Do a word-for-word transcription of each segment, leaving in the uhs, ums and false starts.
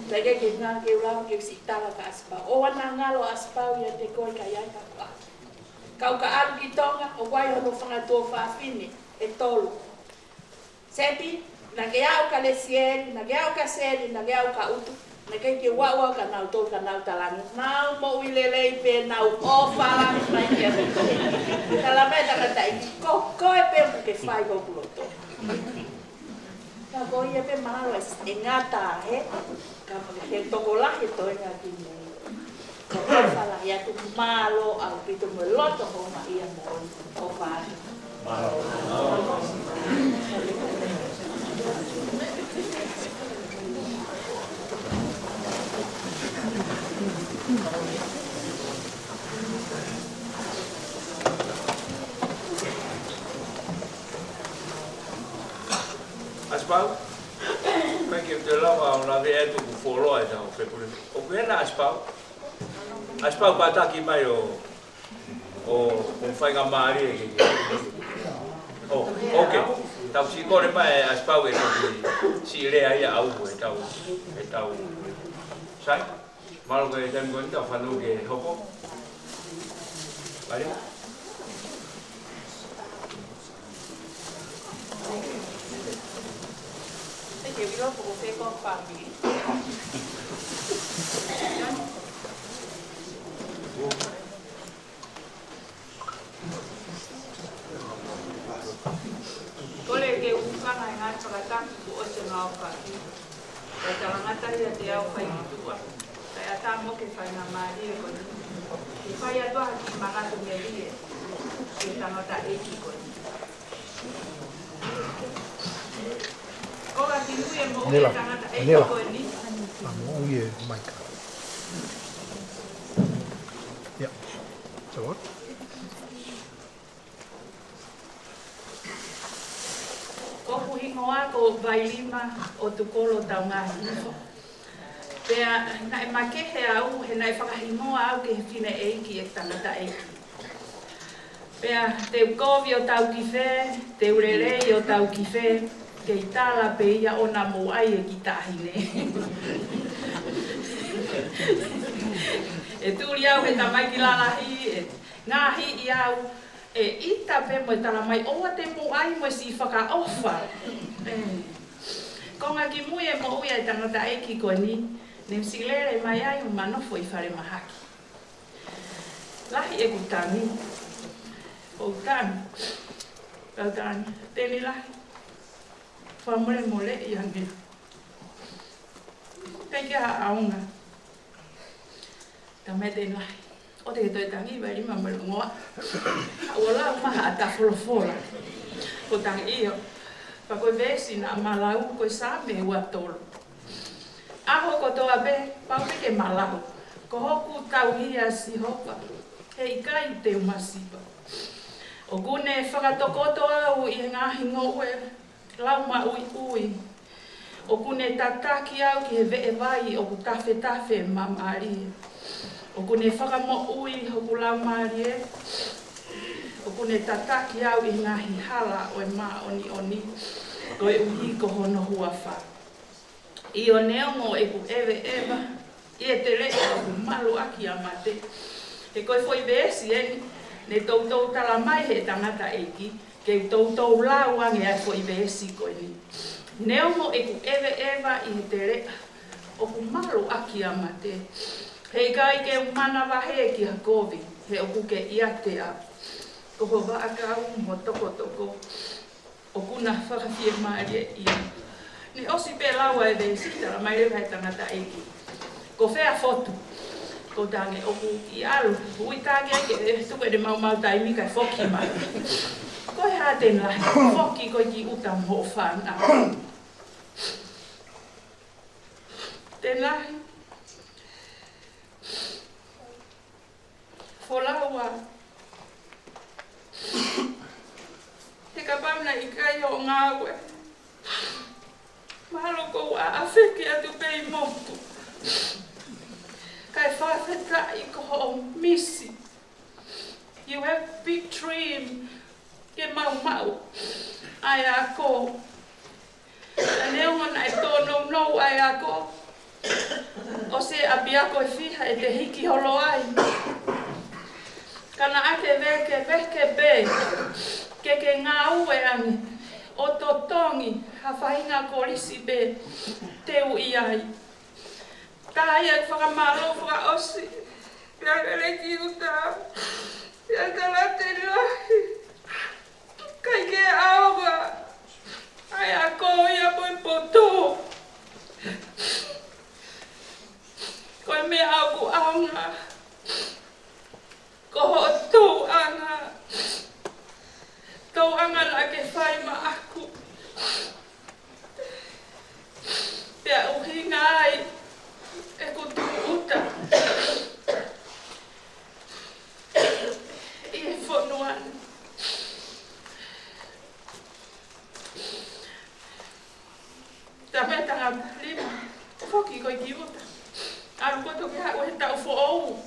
Naʻe ʻikai ke ngata ke u lava ke u siʻi tala kia ʻAsipau. ʻOua naʻa ngalo ʻa ʻAsipau ʻiate koe ka ʻi ai ka kuā. Kau ka ʻalu ki Tonga, ʻoku ʻi ai hono fanga tuofāfine ʻe tolu. Sepi, naʻa ke aʻu kia Lesieli, naʻa ke aʻu kia Seli, naʻa ke aʻu kia ʻUtu, naʻe ʻikai ke u aʻu au kia nautolu ka nau talaange, nau moʻui lelei pē, nau ʻofa lahi mai kiate koe. Talamai ʻe he tangataʻeiki, ko koe pē ʻoku ke fai hoku loto. Ka ko ia pē mahalo ʻe, ʻe ngata he, ka he tokolahi e toenga ki mui. Ko e ʻofa lahi atu, mālō ʻaupito mo e loto houngaʻia mo e ʻofa atu. ʻAsipau? Thank you, te lava ʻo lave atu ʻoku fuoloa ʻetau fepule. ʻOku ʻi hena ʻAsipau? ʻAsipau, kātaki mai ʻo, ʻo, ʻo faingamālie ke, ke. ʻO, okay. Tau siʻi kole mai ʻe ʻAsipau ʻe toki siʻi lea ia ʻo aʻu ʻetau, ʻetau. Sai? Mālō, ko e taimi ko eni tau fanongo ki he hopo. Vale? Thank you. We love to take off family. Kole ke u hūfanga he ngaahi fakatapu kuo ʻosi ʻo ngāueʻaki. Kae talangata ʻiate au fai ki tuʻa. Kae ʻatā mo e faingamālie ko eni ke fai atu ha kiʻi manatu melie ki he tangataʻeiki ko eni. Ko e kimuʻa e moʻui e tangataʻeiki ko eni. Amo, oh yeah, Mike. Yeah. So what? Ko hoku hingoa ko Vailima ʻOtukolo Taungahifo. Pea naʻe makehe au he naʻe fakahingoa au ki he fineʻeiki ʻe he tangataʻeiki. Pea te u kovi ʻo tau ki fē, te u lelei ʻo tau ki fē, kei tala pē ia ʻoua naʻa mou ʻai e kiʻi taʻahine. ʻE tuli au he tamaiki lalahi, ʻe ngaohi au, ʻe ʻita pē mo e talamai, ʻoua te mou ʻai mo e siʻi fakaʻofa. ʻE. Konga kimui e moʻui ʻa e tangataʻeiki ko eni, ne u siʻi lele mai ai ʻo ma nofo ʻi falemahaki. Lahi ʻeku tangi. ʻOku ou tangi. ʻOku ou tangi. Teni lahi. Fakamolemoleʻi ange. Thank you, ha ʻaonga. Tamai, teni lahi. ʻOua te ke toe tangi, Vailima, mo e longoaʻa. ʻOua ʻe lau mai ha ʻata folofola. ʻOku ou tangi ʻio. Pea ko e veesi naʻa ma lau ko e Saame ua tolu. ʻAho kotoa pē, pau pē ke ma lau. Ko hoku tauhi ʻa Sihova, heʻikai te u masiva. ʻOku ne fakatokoto au ʻi he ngaahi ngoue laumaʻuiʻui. ʻOku ne tataki au ki he veʻevai ʻoku tafetafe māmālie. ʻOku ne fakamoʻui hoku laumālie. ʻOku ne tataki au ʻi he ngaahi hala ʻo e māʻoniʻoni, koeʻuhi ko hono huafa. ʻIo, neongo ʻeku ʻeveʻeva ʻi he teleʻa ʻoku malu ʻaki ʻa mate. He ko e foʻi veesi eni, ne toutou talamai ʻe he tangataʻeiki, ke u toutou lau ange ʻa e foʻi veesi ko eni. Neongo ʻeku ʻeveʻeva ʻi he teleʻa ʻoku malu ʻaki ʻa mate. Heʻikai ke u manavahē ki ha kovi, he ʻoku ke ʻiate au. Ko ho vaʻakau mo ho tokotoko ʻoku na fakafiemālieʻi au. Ne ʻosi pē lau ʻa e veesi, talamai leva ʻe he tangataʻeiki, ko fē ʻa Fotu? Ko e tangi ʻoku ʻi ʻalu, ui taki ai ke tuku ʻene maumau taimi kae foki mai. Ko e hā? Teni lahi, foki koe ki ʻuta mo hoʻo fānau. Teni lahi. Folau ā. He kapau naʻe ʻikai hoʻo ngāue, mahalo ʻoku ou ʻaʻafe atu pē ʻi motu. Kae fakafetaʻi ko hoʻo misi. You have big dream. Ke maumau ʻa e ako. Ka neongo naʻe tōnounou ʻa e ako, ʻosi e ʻapiako ʻe fiha ʻe te hiki holo ai. Ka naʻa ke vekeveke pē ke ke ngāue ange ʻo totongi ha faʻahinga kolisi pē te u ʻi ai. Tā ia e fakamālō fakaʻosi, pea lele ki ʻuta, pea tala te lahi. ʻIkai ke ʻaonga ʻa e ako ia mo e poto. Ko e meʻa ʻoku ʻaonga, ko hoʻo tauʻanga, tauʻanga naʻa ke fai maʻaku. Pea ʻuhinga ai ʻeku tūʻuta ʻi he fonua ni. Talamai ʻe Tangalima, foki koe ki ʻuta. ʻAlu koe ʻo toki haʻu he taʻu foʻou.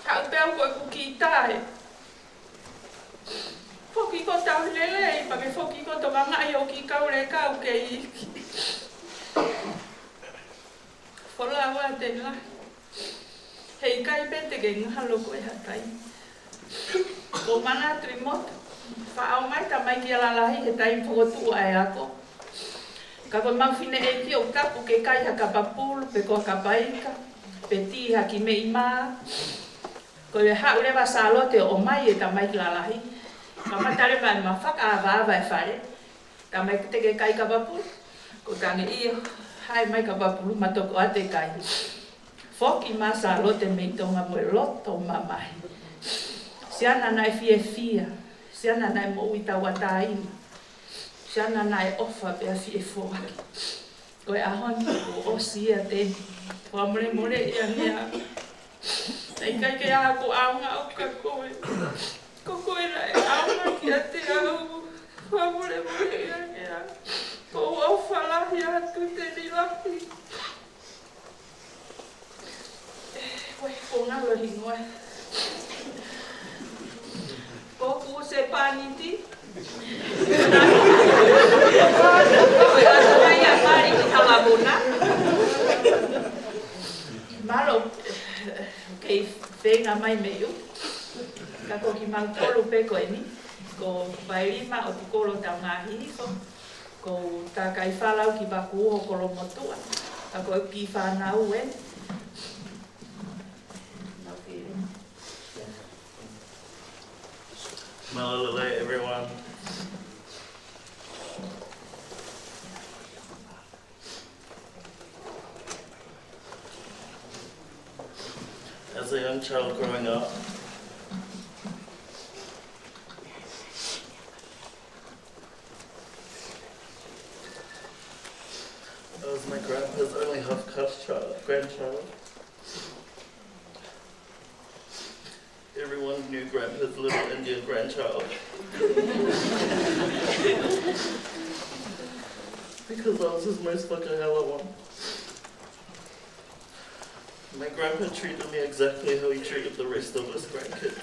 Haʻu pē au ko ʻeku kiʻi taʻe. Foki koe ʻo tauhi lelei, pea ke foki koe ʻo tokangaʻi hoʻo kiʻi kau lekau ke iiki. Folau ā te lahi. Heʻikai pē te ke ngalo koe ha taimi. Ko manatu ʻi motu. Faʻao mai tamaiki ia lalahi he taimi fokotuʻu ʻa e ako. Ka ko e mau fineʻeiki ʻoku tapu ke kai ha kapa pulu, pe ko ha kapa ika, pe tī ha kiʻi meʻi mā. Ko e haʻu leva Sālote ʻo ʻomai e tamaiki lalahi. Kamata leva ʻema fakaavaava e fale. Tamaiki te ke kai kapa pulu. Ko tangi ʻio, hae mai kapa pulu ma toko ʻa te kai. Foki mai Sālote mei Tonga mo e loto mamahi. Siana naʻe fiefia, siana naʻe moʻui tauʻatāina, siana naʻe ʻofa pea fie foaki. Ko e ʻaho ni kuo ʻosi ia te fakamolemoleʻi ange au. Naʻe ʻikai ke ʻi ai haku ʻaonga ʻoʻoku kia koe. Ko koe naʻe ʻaonga kiate au. Fakamolemoleʻi ange au. Ko u ʻofa lahi atu te ni lahi. Ue, ko ngalo hingoa. Ko ku se paniti. Ko e ata mai a pari ki Halamuna. Mālō, kei feinga mai mei ʻuta. Ka ko kimautolu pē ko eni. Ko Vailima ʻo Tukolo Taungahi ko. Ko Takai Falau ki Vakuuho Kolomotuʻa. Ka ko e kiʻi fānau ē. Mālō e lelei, everyone. As a young child growing up, I was my grandpa's only half-caste child, grandchild. Everyone knew Grandpa's little Indian grandchild. Because I was his most fucking hella one. My grandpa treated me exactly how he treated the rest of us grandkids.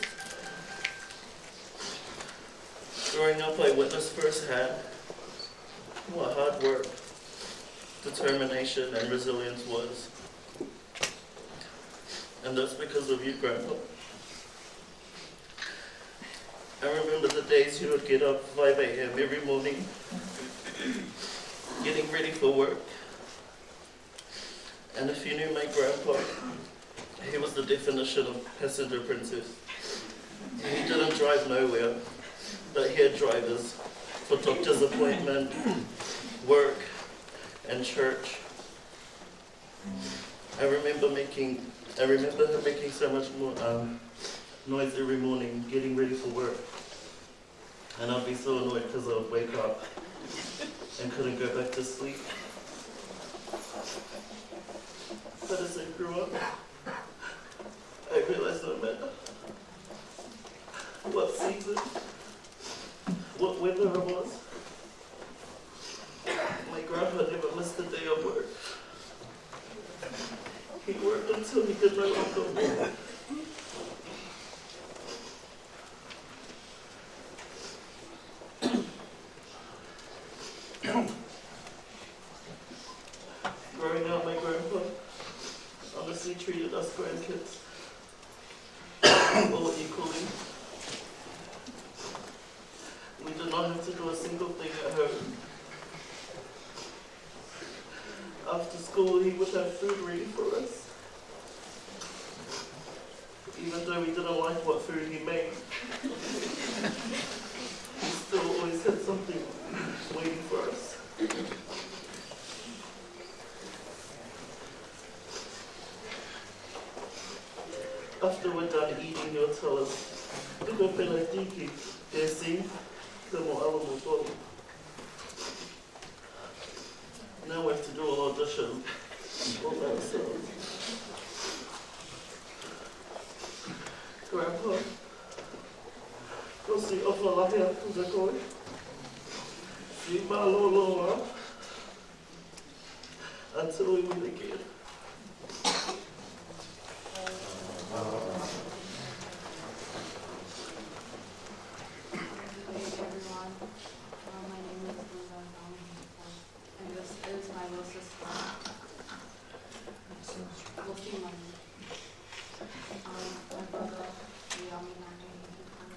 Growing up, I witnessed firsthand what hard work, determination, and resilience was. And that's because of you, Grandpa. I remember the days you would get up five a.m. every morning, getting ready for work. And if you knew my grandpa, he was the definition of passenger princess. He didn't drive nowhere, but he had drivers for doctor's appointment, work, and church. I remember making, I remember him making so much more, um, noise every morning, getting ready for work. And I'd be so annoyed 'cause I would wake up and couldn't go back to sleep. But as I grew up, I realized no matter what season, what weather it was, my grandpa never missed a day of work. He worked until he could no longer work. Growing up, my grandpa, on the He treated us grandkids all equally. We did not have to do a single thing at home. After school, he would have food ready for us. Even though we didn't like what food he made, he still always had something waiting for us. After we're done eating, he'll tell us, "Tuku e peletiki, Desi, pea mo ʻalu mo tolu." Now we have to do all our dishes all by ourselves. Grandpa, ko siʻi ʻofa lahi atu kia koe. Siʻi mālōlō ā. Until we meet again. Hey, everyone. Uh, my name is Linda Nong, and this is my little sister, Lucy Nong. Um, my brother, Liami Nong, um,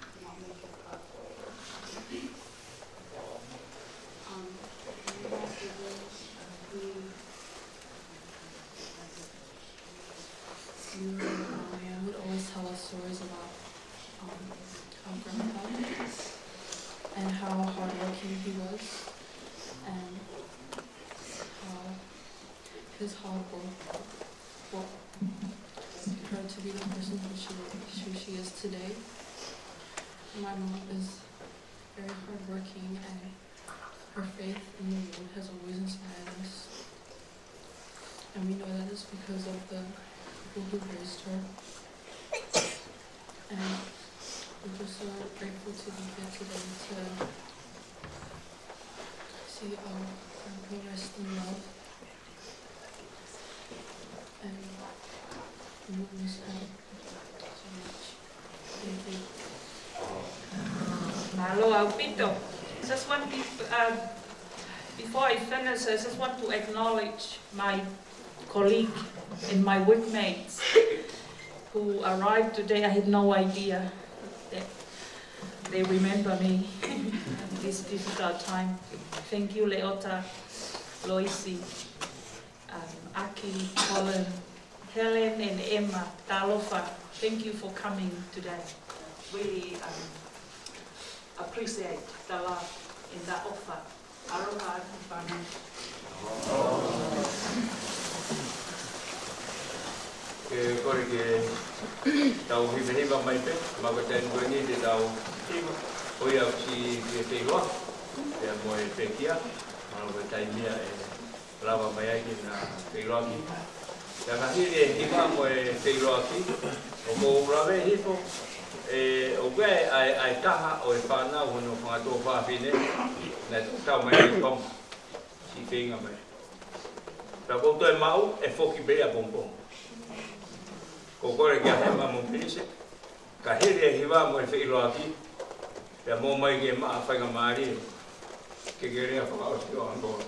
did not make it, but, um, we have to do, we You, um, would always tell us stories about, um, our grandpa and how hardworking he was and how his hard work, work her to be the person who she, who she is today. My mom is very hardworking, and her faith in the Lord has always inspired us. And we know that is because of the people who raised her. And we're just so grateful to be here today to see our grandpa rest in love. And we miss her so much. Thank you. Mālō ʻaupito. Just want to, uh, before I finish, I just want to acknowledge my colleague and my workmates who arrived today. I had no idea that they remember me in this difficult time. Thank you, Leota, Loisi, um, Aki, Colin, Helen, and Emma. Talofa, thank you for coming today. Really, um, appreciate the love and the offer. Aloha atu, fānau. Ke kole ke tau hivahiva mai pē, ma ko tenu ko eni te tau hiva, ʻo ia ʻoku siʻi feʻiloaki, pea mo e pekia, mālō ko e taimi ia ʻe lava mai ai ke na feʻiloaki. Pea ka hili e hiva mo e feʻiloaki, ʻoku ou lave hifo, ē, ʻoku ʻi ai ʻa e, ʻa e taha ʻo e fānau hono fanga tuofāfine, naʻe tau mai ai Tonga, siʻi feinga mai. Pea ʻoku ou toe maʻu, ʻe foki pē ia pongipongi. Ko e kole kia Hema mo Pilise, ka hili e hiva mo e feʻiloaki, pea mou ō mai ke maʻa faingamālie, ke ke lea fakaʻosi ʻo angola.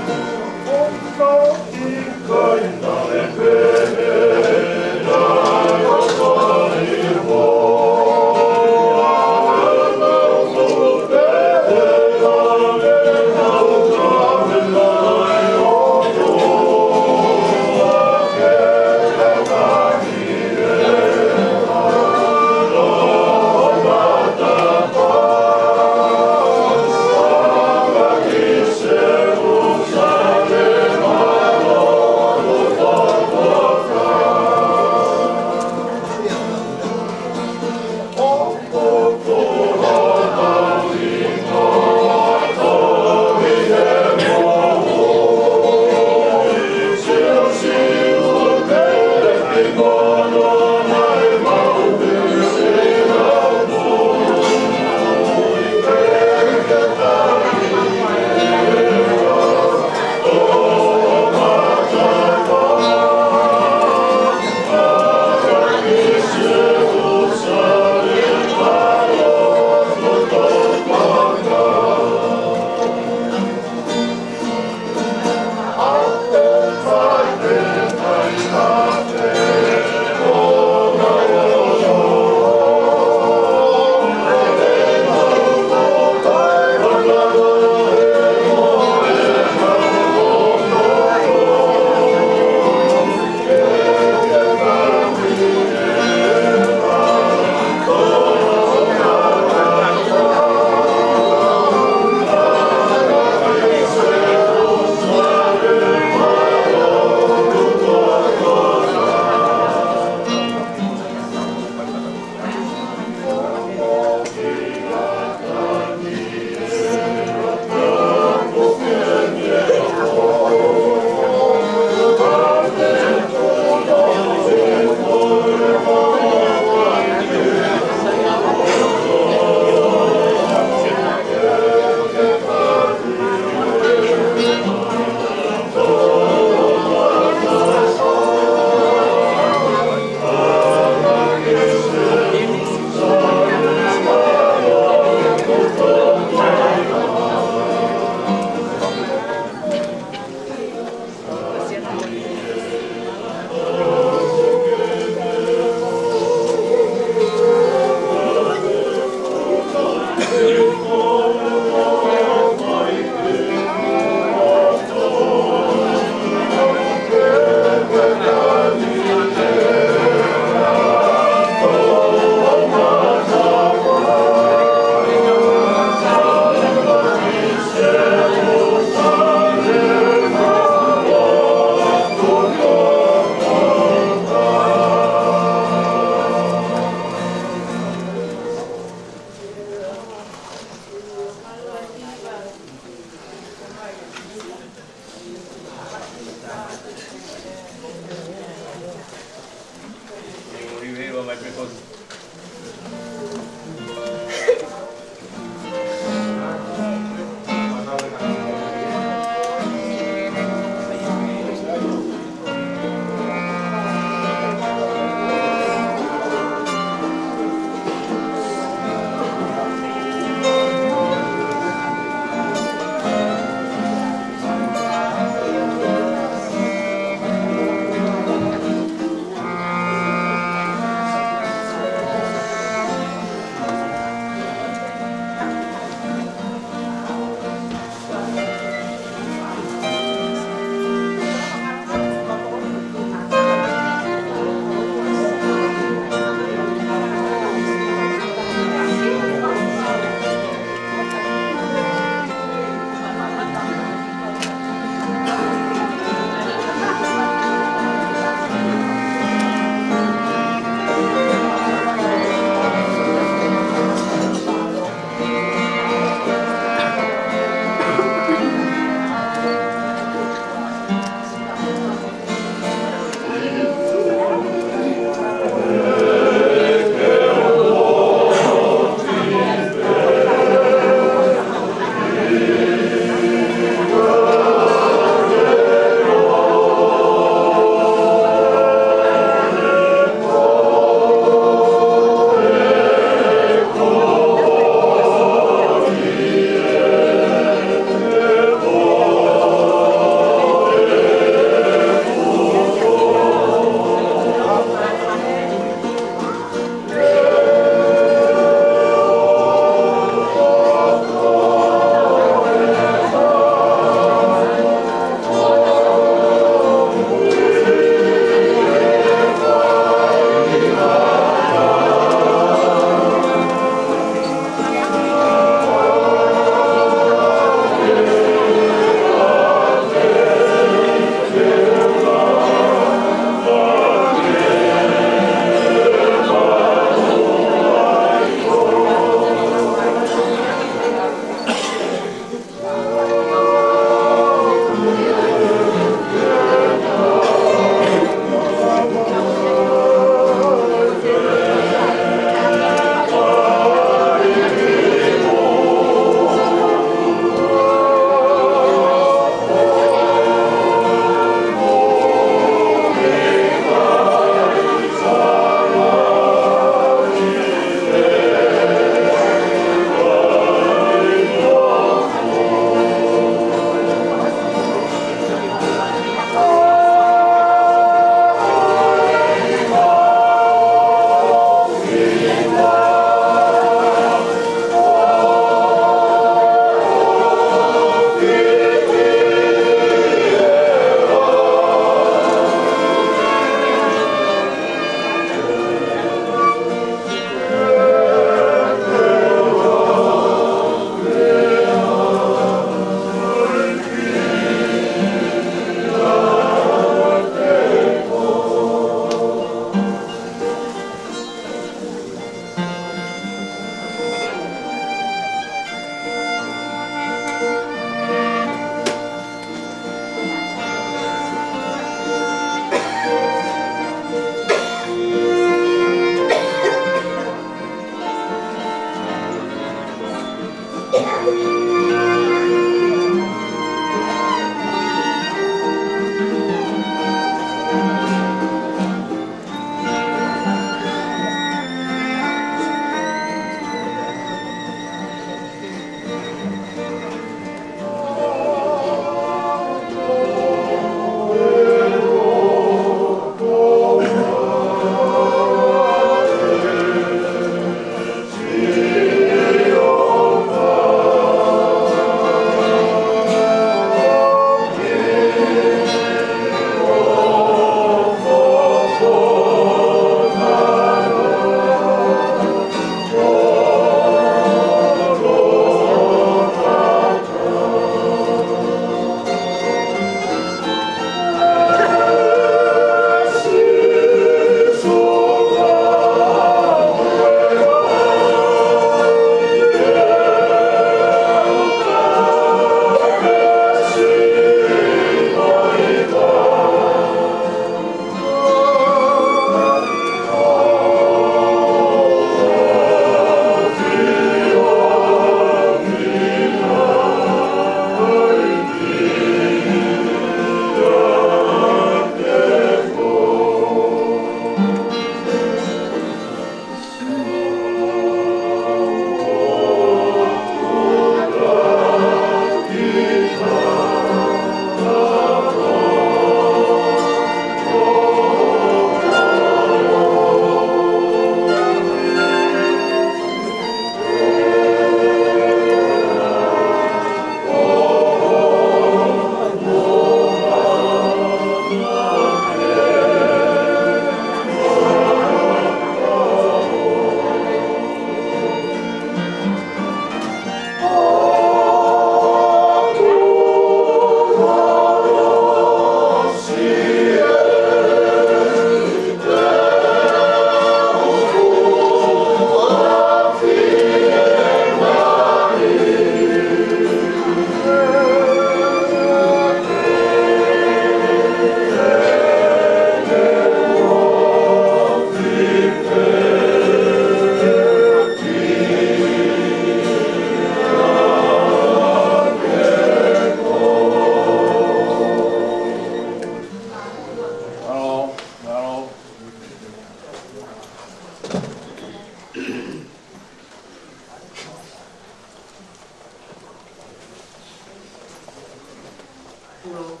Tulou.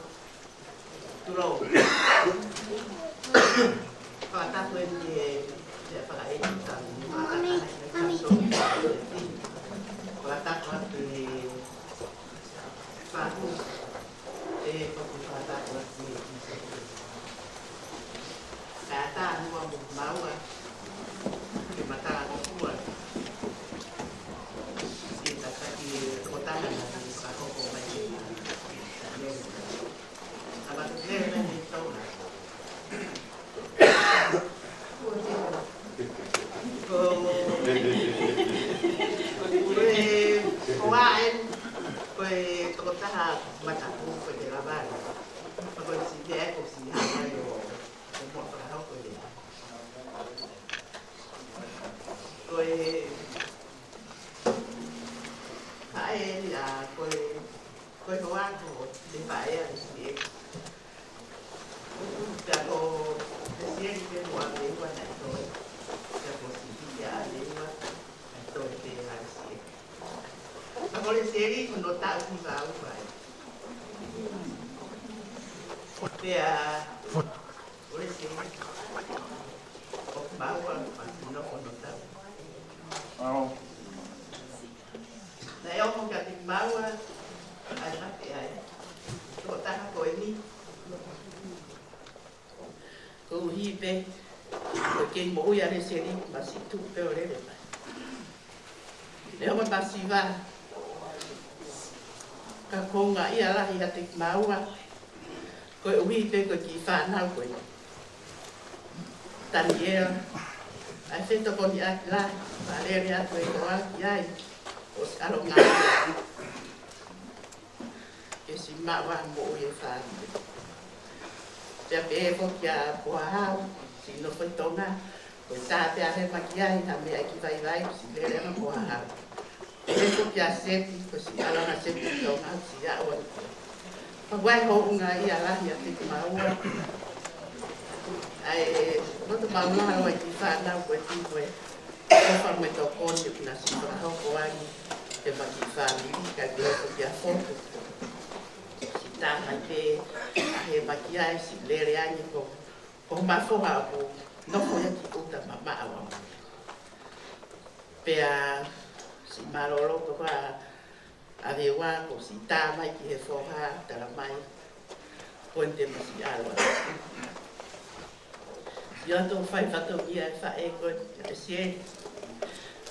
Tulou. Fakatapu eni ki he, ki he fakaʻeiki tau. Fakatapu eni ki he tau. Fakatapu atu ki he fāku. ʻE, ko e fakatapu atu ki he, ki he. Kae ʻatā muʻa mo maua ke mata ko kua. Siʻi tataki ko tana na ni sa ko ko mai ke na. Sa mea. Sa mea ke ne ne tau na. Ko, ko e, ko ʻa eni, ko e tokotaha mataku ko e te lava. Ko e siʻi meʻa ko siʻi hanga ʻo, ʻo mo fakahoko ia. Ko e, ʻa eni ʻa, ko e, ko e hoa ko e paea ʻa Lesieli. Pea ko Lesieli pē mo ʻAveua naʻe toe. Pea ko Sipi pea ʻAveua naʻe toe pē ʻa Lesieli. Pea ko Lesieli ko hono taʻu hiva ua ai. Pea ko Lesieli ʻoku maua pea sino ko hono taʻu. Naʻe ʻoho kia Tiki Maua, ʻa e mate ai. Tokotaha ko eni. Koeʻuhi pē ko e kei moʻui ʻa Lesieli, masiʻi tuʻu pē ʻo lele mai. Naʻe ʻoho masiva, ka ko e ngaahi ʻa lahi ʻa Tiki Maua, koeʻuhi pē ko e kiʻi fānau ko ē. Taniela, ʻa e fetokoniʻaki lahi, fakalele atu e toa ki ai, ʻo siʻi ʻalonga ke siʻi maʻu ʻa moʻui e fāmili. Pea pehē foki kia Pohahau, siʻi nofo ʻi Tonga, ko e tā pē ʻa hema ki ai, ha meʻa ʻi ki vaivai, siʻi lele ange Pohahau. Pehē foki kia Sepi, ko siʻi ʻalonga Sepi ʻi Tonga, siʻi aʻu atu. Pea ko e hounga ia lahi ʻa Tiki Maua. ʻA e loto maʻulalo ʻa e kiʻi fānau ko e tui ko e ʻofa mo e tokoni ʻoku na siʻi fakahoko ange, ke ma kiʻi fāmili, kae pehē foki kia Fotu. Siʻi tā mai pē ʻa hema ki ai, siʻi lele ange ko, ko homa foha ʻoku nofo ia ki ʻuta mamaʻo. Pea siʻi mālōlō ko ʻa ʻAveua ko siʻi tā mai ki he foha, tala mai ko eni te ma siʻi ʻalu atu. Siʻi ʻoatu fai fatongia e faʻē ko eni, ʻa Lesieli.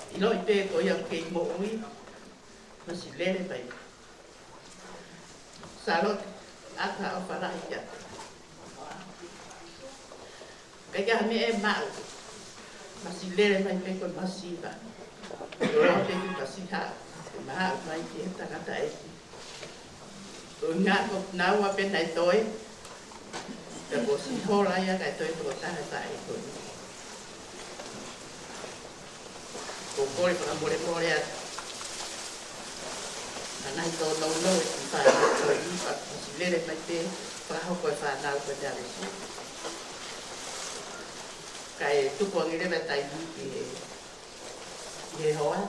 ʻIloʻi pē ko ia ʻoku kei moʻui, ma siʻi lele mai. Sālote, ʻoatu ha ʻofa lahi kiate koe. ʻIkai ke ʻi ai ha meʻa ʻe maʻu, ma siʻi lele mai pē ko e masiva. Ko e ʻofa pē ki he masiva, ke ma haʻu mai ki he tangataʻeiki. Ko e ngaahi ko naua pē naʻe toe, ka ko siʻi hola ia kae toe tokotaha e faʻē ko eni. Ko e kole fakamolemole atu. Ka naʻe tōnounou e kiʻi fānau ko eni, pea siʻi lele mai pē, fakahoko e fānau ko e te avesi. Kae tuku ange leva e taimi ki he, ki he hoa,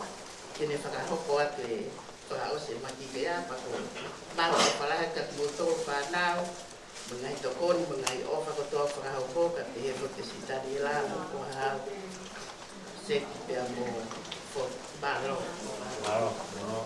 ke ne fakahoko atu e fakaʻosi e maki lea, pea ko e mālō ʻofa lahi atu kia kimoutolu fānau, mo e ngaahi tokoni, mo e ngaahi ʻofa kotoa fakahoko, kae pehē foki kia siʻi Taniela, mo Pohahau, Sepi pea mo Fotu. Mālō. Mālō. Mālō.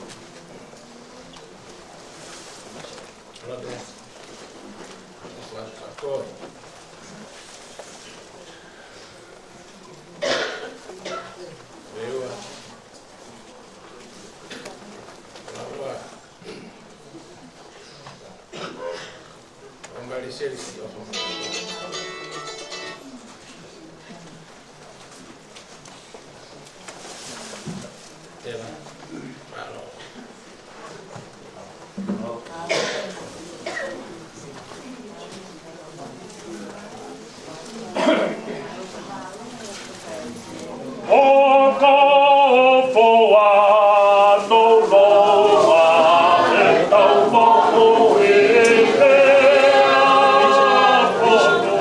ʻO ka foa no loa e tau moʻui he ʻaho.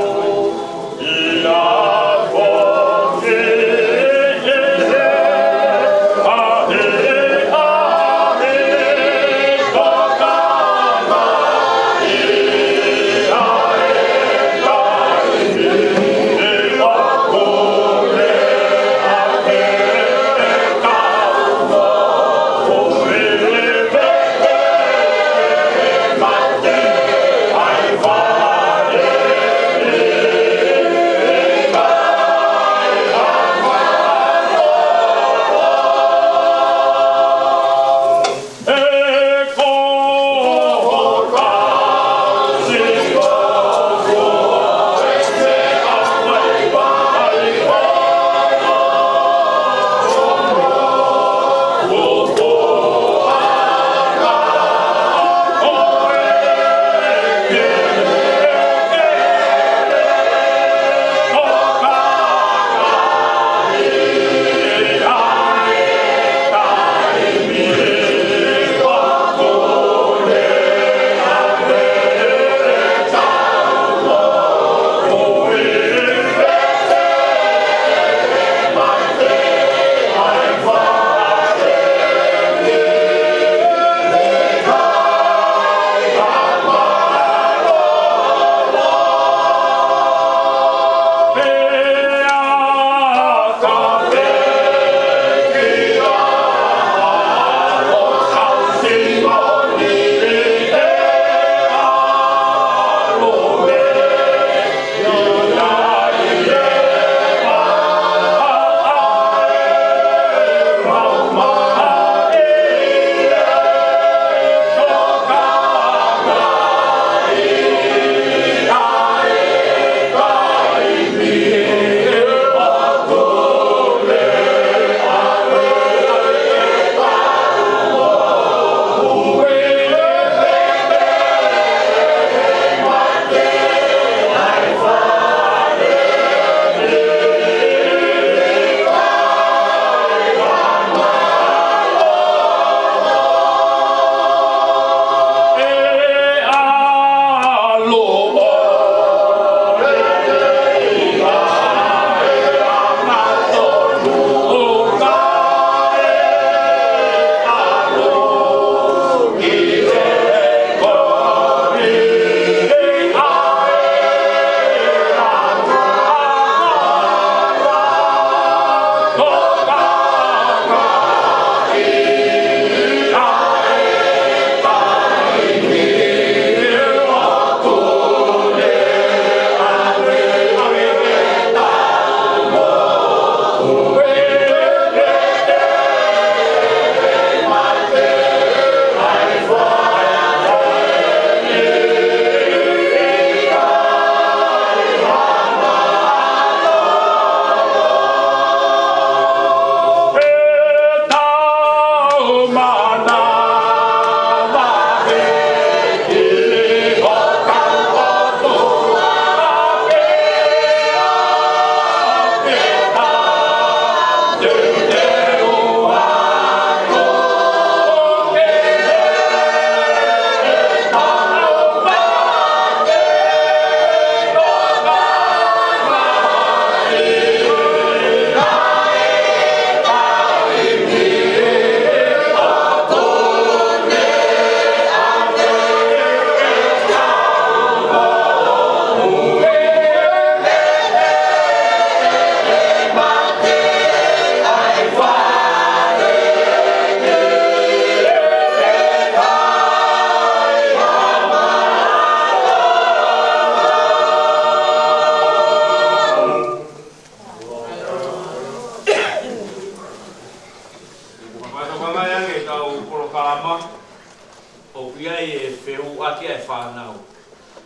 ʻOku ʻi ai e feʻauaki ʻa e fānau.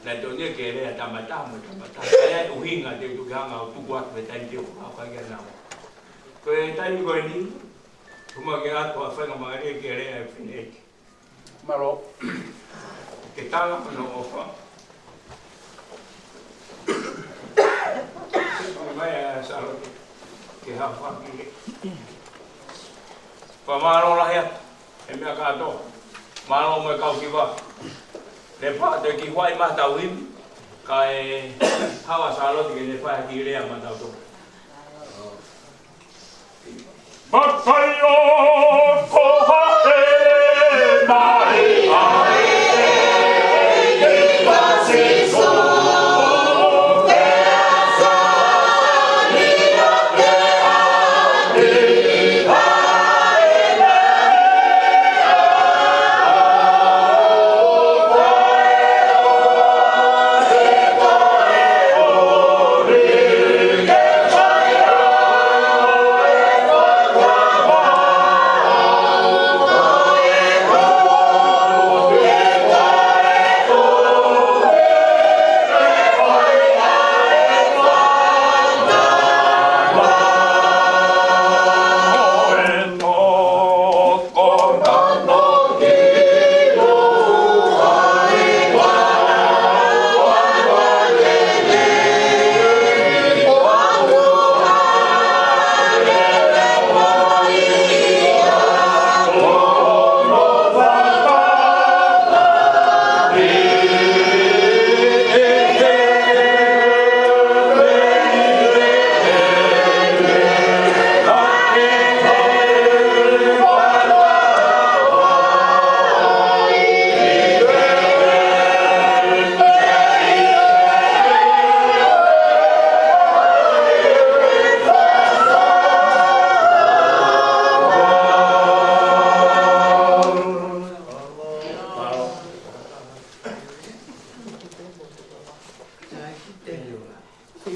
Naʻe totonu ke lea tama taha mo tama taha. ʻA ia ʻoku ʻuhinga te u tuku hanga ʻo tuku atu he taimi te u hanga ʻo fai ki ai ʻanenai. Ko e taimi ko eni, tuku muʻa ke ʻoatu ʻa e faingamālie ke lea ʻa e fineʻeiki. Mālō. Ke tala hono ʻofa. Mai ʻa Sālote ke hafaki. Fakamālō lahi atu he meʻa kātoa. Mālō mo e kau siva. Ne pā te ki huai ma tau ivi. Kae haʻu ʻa Sālote ke ne fai ha kiʻi lea maʻatautolu. Mataio ko haʻe mai ai ki Sīsū te asani ake ani. Kiʻi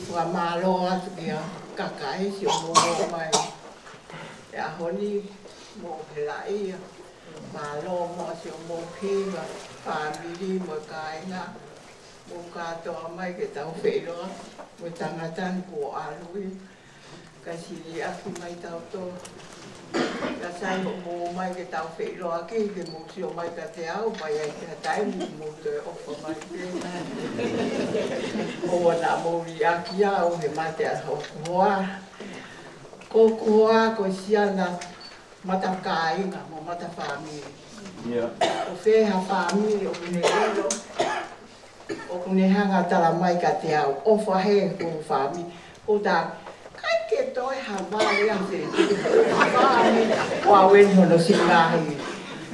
fakamālō atu kia kakai siʻomou ō mai he ʻaho ni mo e helaʻia. Mālō mo siʻomou hiva, fāmili mo e kāinga. Mou kātoa mai ke tau feʻiloaki mo e tangata ni kuo ʻalu ia. Kae sili ʻaki mai tautolu. Ka sai hoʻomou ō mai ke tau feʻiloaki, ke mou sio mai kiate au, pea ʻi ai ha taimi mou toe ʻofa mai pē. ʻOua naʻa mou liʻaki au he mate ʻa hoku hoa. Ko hoku hoa ko e siana matakāinga mo matafāmili. ʻIo. ʻO fē ha fāmili ʻoku ne ʻilo, ʻoku ne hanga ʻo tala mai kiate au, ʻofa he ko e fāmili. Ko ta, ʻikai ke toe ha vale ʻa se, fāmili, ko au eni hono siʻi ngaahi.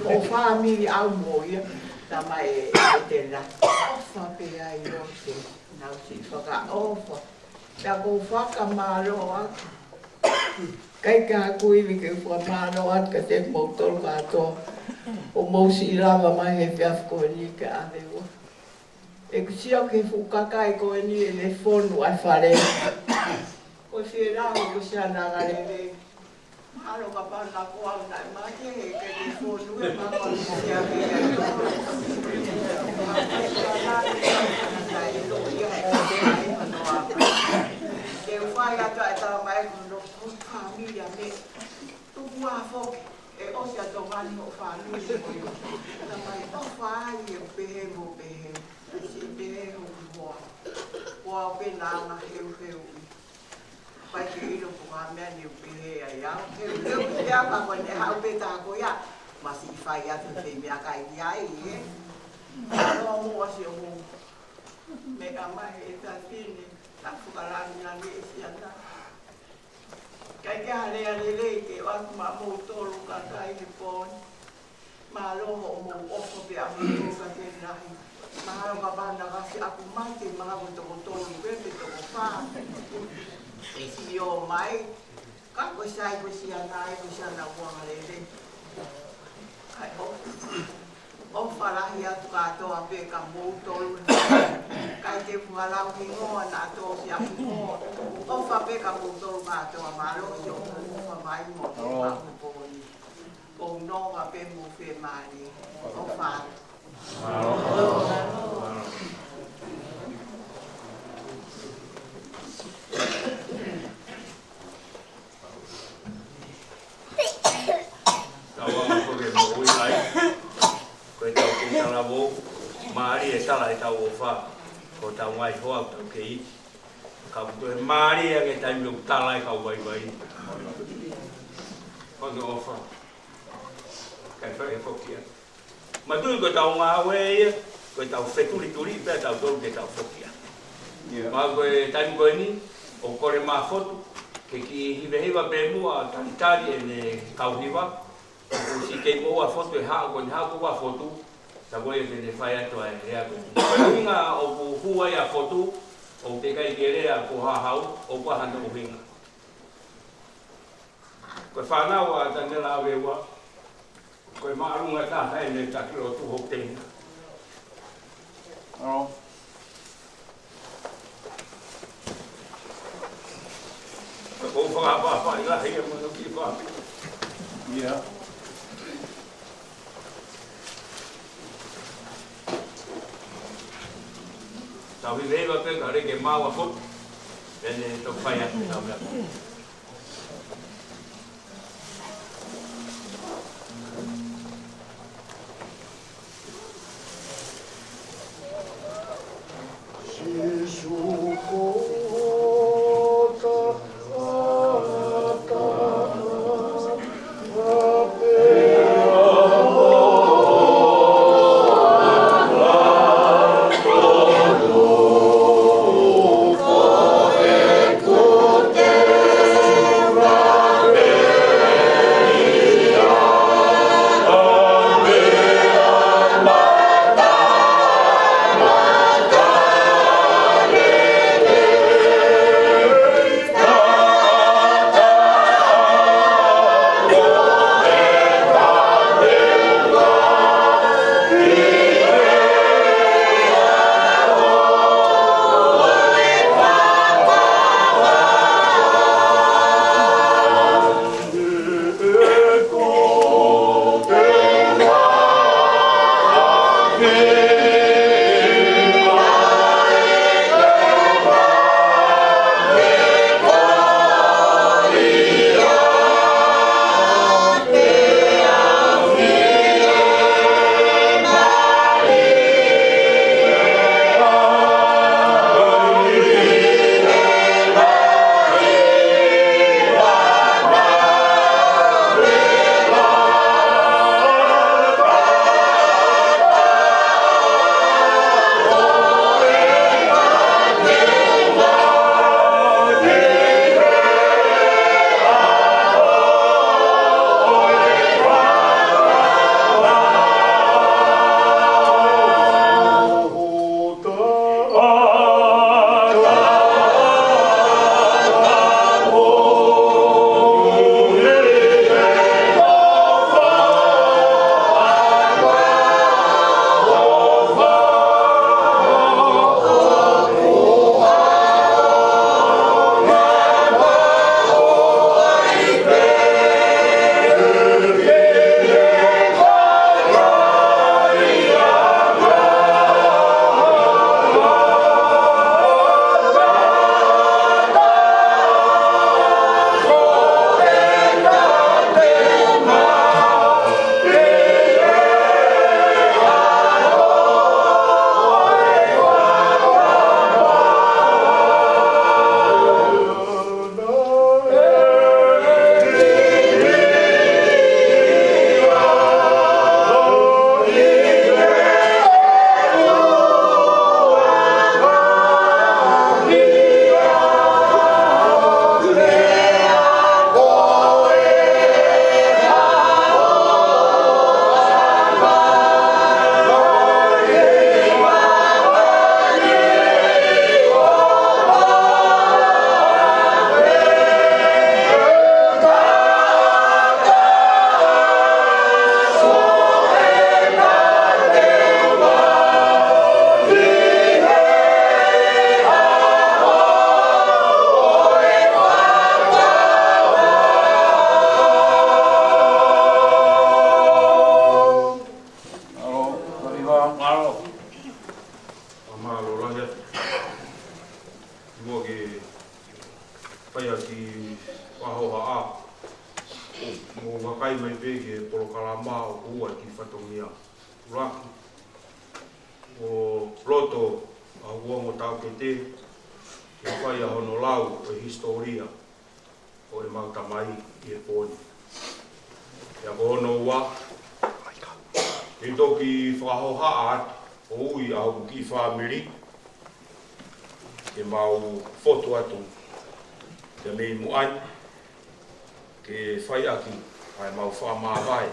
Ko e fāmili au mo ia, tama ē, ē tela. ʻOfa pē ai ʻo te, nau siʻi fakaʻofa. Pea ʻoku ou fakamālō atu. ʻIkai ke u ivi ke u fakamālō atu kiate kimoutolu kātoa. ʻOku mou siʻi lava mai he efiafi ko eni ke ʻave ua. ʻEku sio ki he fuʻu kakai ko eni ʻene fonu ʻa e fale. Ko e fie lau ko e siana lelei. Mālō kapau naʻa ko au naʻe mate he ʻikai ke fonu e mama sia ke ai. Naʻe ʻilo ia mo te ai manoa. Ke u fai atu ʻa e tala mai ko no ko fāmili a me. Tuku ā foki, ʻe ʻosi ʻa Tonga ni hoʻo fāmili ko ia. Tamai ʻofa ai e pehē mo pehē. Siʻi pehē hoku hoa. Ko au pē naʻa ma heuheu. Pai ke ʻilo ko e hā e meʻa ne u pehē ai au. Heuheu ia ka ko ʻene haʻu pē tā ko ia. Ma siʻi fai atu he meʻakai ki ai, ē. Mālō muʻa siʻomou. Meʻa mai e tafine. Ka fukalani lani e siana. ʻIkai ke ha lea lelei ke ʻoatu maʻamoutolu kakai he pō ni. Mālō hoʻomou ʻofa pē ʻamoutolu ka ke lahi. Mahalo ka pana kasi aku mate, mahalo ko e toko tolu pē pe toko fā. ʻE sio mai. Ka ko e sai ko e siana ē, ko e siana ʻoku anga lelei. ʻAi ʻofa. ʻOfa lahi atu kātoa pē kia moutolu. ʻIkai ke u fakalauhi hingoa naʻa tō siʻaki hingoa. ʻOfa pē kia moutolu kātoa, mālō siʻomou ʻofa mai mo te mahu pō ni. Ko u nonga pē mo fiemālie. ʻOfa atu. Talavou, mālie e tala ʻetau ʻofa, ko hotau ngaahi hoa ʻoku tau kei ʻi. Ka ʻoku toe mālie ange e taimi ʻoku tala ai e kau vaivai. Ko hono ʻofa. Kae fai e foki ia. Manatuʻi ko ʻetau ngāue ia, ko ʻetau fetulituli pē ʻa tautolu ke tau foki ia. ʻIo. Pea ko e taimi ko eni, ʻoku kole mai ʻa Fotu, ke kiʻi hivehiva pē muʻa, talitali ʻene kau hiva, ʻoku siʻi kei moʻua ʻa Fotu he ʻaho ko eni, haʻu ko ē ʻa Fotu, tā ko ia ke ne fai atu ʻa e lea ko eni. Ko e ʻuhinga ʻoku hū ai ʻa Fotu, ʻoku teʻeki ai ke lea ko Hahau, ʻoku ʻi ai hano ʻuhinga. Ko e fānau ʻa Taniela ʻAveua, ko e māʻolunga taha ʻene taki lotu hoku teina. ʻAlo. Ka ʻoku ou fakapapauʻi lahi ia mo hoku kiʻi fāmili. ʻIo. Tau hivehiva pē kae ʻoua ke maʻu ʻa Fotu. Pea ne toki fai atu ʻetau meʻa. Mālō, mālō. Mālō lahi atu. Muʻa ke fai ʻaki ha hohaʻa, mou vakai mai pē ki he polokalama ʻoku ua ki fatongia. ʻUluaki, Te ke fai ʻa hono lau ʻo e hisitōlia ʻo ʻemau tamai ʻi he pō ni. Pea ko hono ua, ke toki fakahohaʻa atu ʻo ui ʻa hoku kiʻi fāmili ke mau fotu atu pea mei muʻa ni, ke fai ʻaki ʻa ʻemau fakamāvae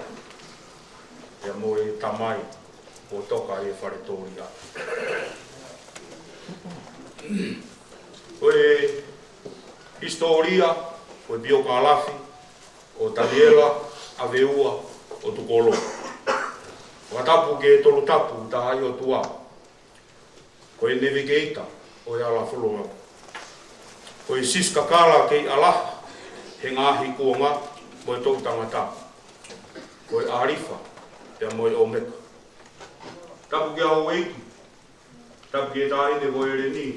pea mo e tamai ʻo toka ʻi he fale tōlia. Ko e hisitōlia, ko e piokālafi ʻo Taniela ʻAveua ʻOtukolo. Fakatapu ki he Tolutapu Tahaʻi-ʻOtua, ko e Nevigeita ʻo e Ala Foloa, ko e Sisikakala kei ʻAlaha he ngaahi kuonga mo e toʻutangata, ko e ʻAlifa pea mo e ʻOmeka. Tapu ki he houʻeiki, tapu ki he taʻahine ko ʻEleni,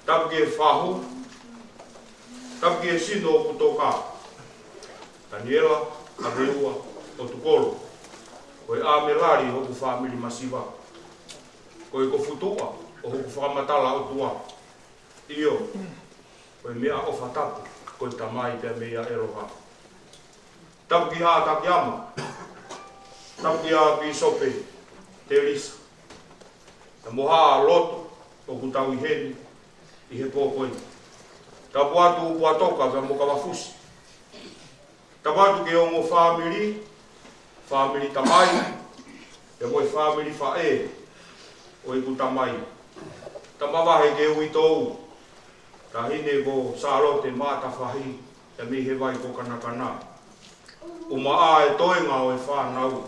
tapu ki he fahu, tapu ki he sino ʻoku toka, Taniela ʻAveua ʻOtukolo, ko e ʻāmelali hoku fāmili masiva, ko e kofutuʻa ʻo hoku fakamatala ʻOtua, ʻio, ko e meʻaʻofa tapu ko e Tamai pea mei ʻa ʻEloha. Tapu ki Haʻa Takiama, tapu kia Pīsope Telisa, pea mo Haʻa Lotu ʻoku tau ʻi heni ʻi he pō ko eni. Tapu atu Puatoka pea mo Kavafusi. Tapu atu ki he ongo fāmili, fāmili tamai, pea mo e fāmili faʻē ʻo ʻeku tamai. Tama vahe ke uitou, taʻahine ko Sālote Maʻatafahi, pea mei he vai ko Kanakana. ʻUmaʻā e toenga ʻo e fānau.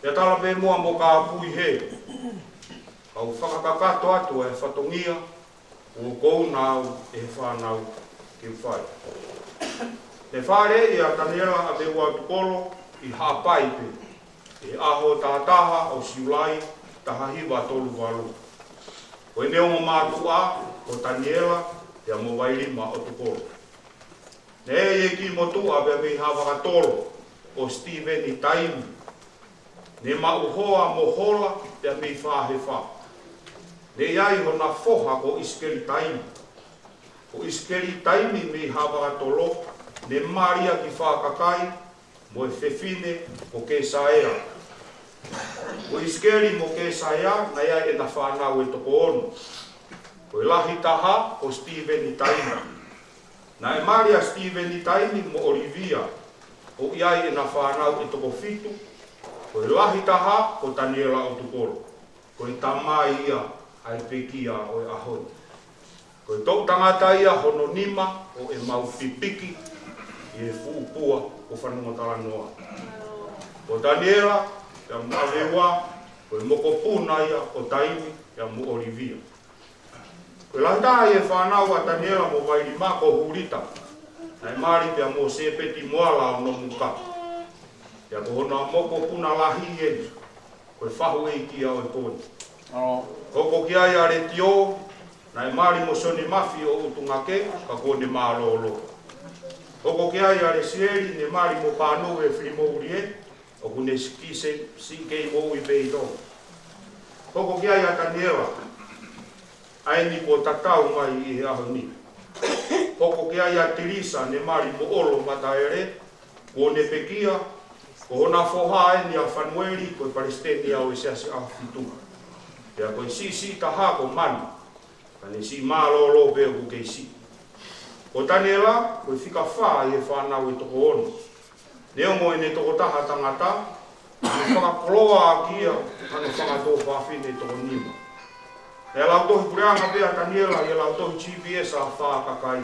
Pea tala pē muʻa mo Kapui he, kau fakakakato atu e fatongia ʻoku ou nau ʻe he fānau ke fai. Ne fāʻeleʻi ʻa Taniela ʻAveua ʻOtukolo ʻi Haʻapai pē, ʻi he ʻaho taha taha ʻo Siulai taha hiva tolu valu. Ko ʻene ongo mātuʻa ko Taniela pea mo Vailima ʻOtukolo. Ne ʻi ai e kiʻi motuʻa pea mei Haʻavakatolo ko Sitīveni Taimi. Ne maʻu hoa mo Hola pea mei Fāhefa. Ne ʻi ai hona foha ko ʻIsikeli Taimi. Ko ʻIsikeli Taimi mei Haʻavakatolo, ne mali ia ki Fakakai mo e fefine ko Kesaea. Ko ʻIsikeli mo Kesaea naʻe ʻi ai ʻena fānau ʻe toko ono. Ko e lahi taha ko Sitīveni Taimi. Naʻe mali ʻa Sitīveni Taimi mo ʻOlivia, ʻo ʻi ai ʻena fānau ʻe toko fitu, ko e lahi taha ko Taniela ʻOtukolo. Ko e tamai ia ʻa e pekia ʻo e ʻaho ni. Ko e toʻutangata ia hono nima ʻo ʻemau pipiki ʻi he fuʻu pua ʻo Fanongotalanoa. Ko Taniela pea mo ʻAveua, ko e mokopuna ia ʻo Taimi pea mo ʻOlivia. Ko e lahi taha ʻi he fānau ʻa Taniela mo Vailima ko Hulita, naʻe mali pea mo Sēpeti Moala ʻo Nomuka. Pea ko hona mokopuna lahi eni, ko e fahu ʻeiki ia ʻo e pō ni. Hoko ki ai ʻa Letiō, naʻe mali mo Sione Mafi ʻo ʻUtungake, ka kuo ne mālōlō. Hoko ki ai ʻa Lesieli, ne mali mo Pānuve Filimoulie, ʻoku ne siʻi kei moʻui pē ʻi Tonga. Hoko ki ai ʻa Taniela, ʻa eni kuo tatau mai ʻi he ʻaho ni. Hoko ki ai ʻa Tilisa, ne mali mo ʻOlo Mataele, kuo ne pekia. Ko hona foha eni ʻa Fanueli, ko e palesiteni ia ʻo e Siasi ʻAhofitu. Pea ko e siʻisiʻi taha ko Manu, ka ne siʻi mālōlō pē ʻoku kei siʻi. Ko Taniela, ko e fika fā ʻi he fānau ʻe toko ono. Neongo ʻene tokotaha tangata, ne fakakoloa ʻaki ia hano fanga tuofāfine ʻe toko nima. Naʻe lautohi puleʻanga pē ʻa Taniela ʻi he lautohi G P S ʻa Fakakai.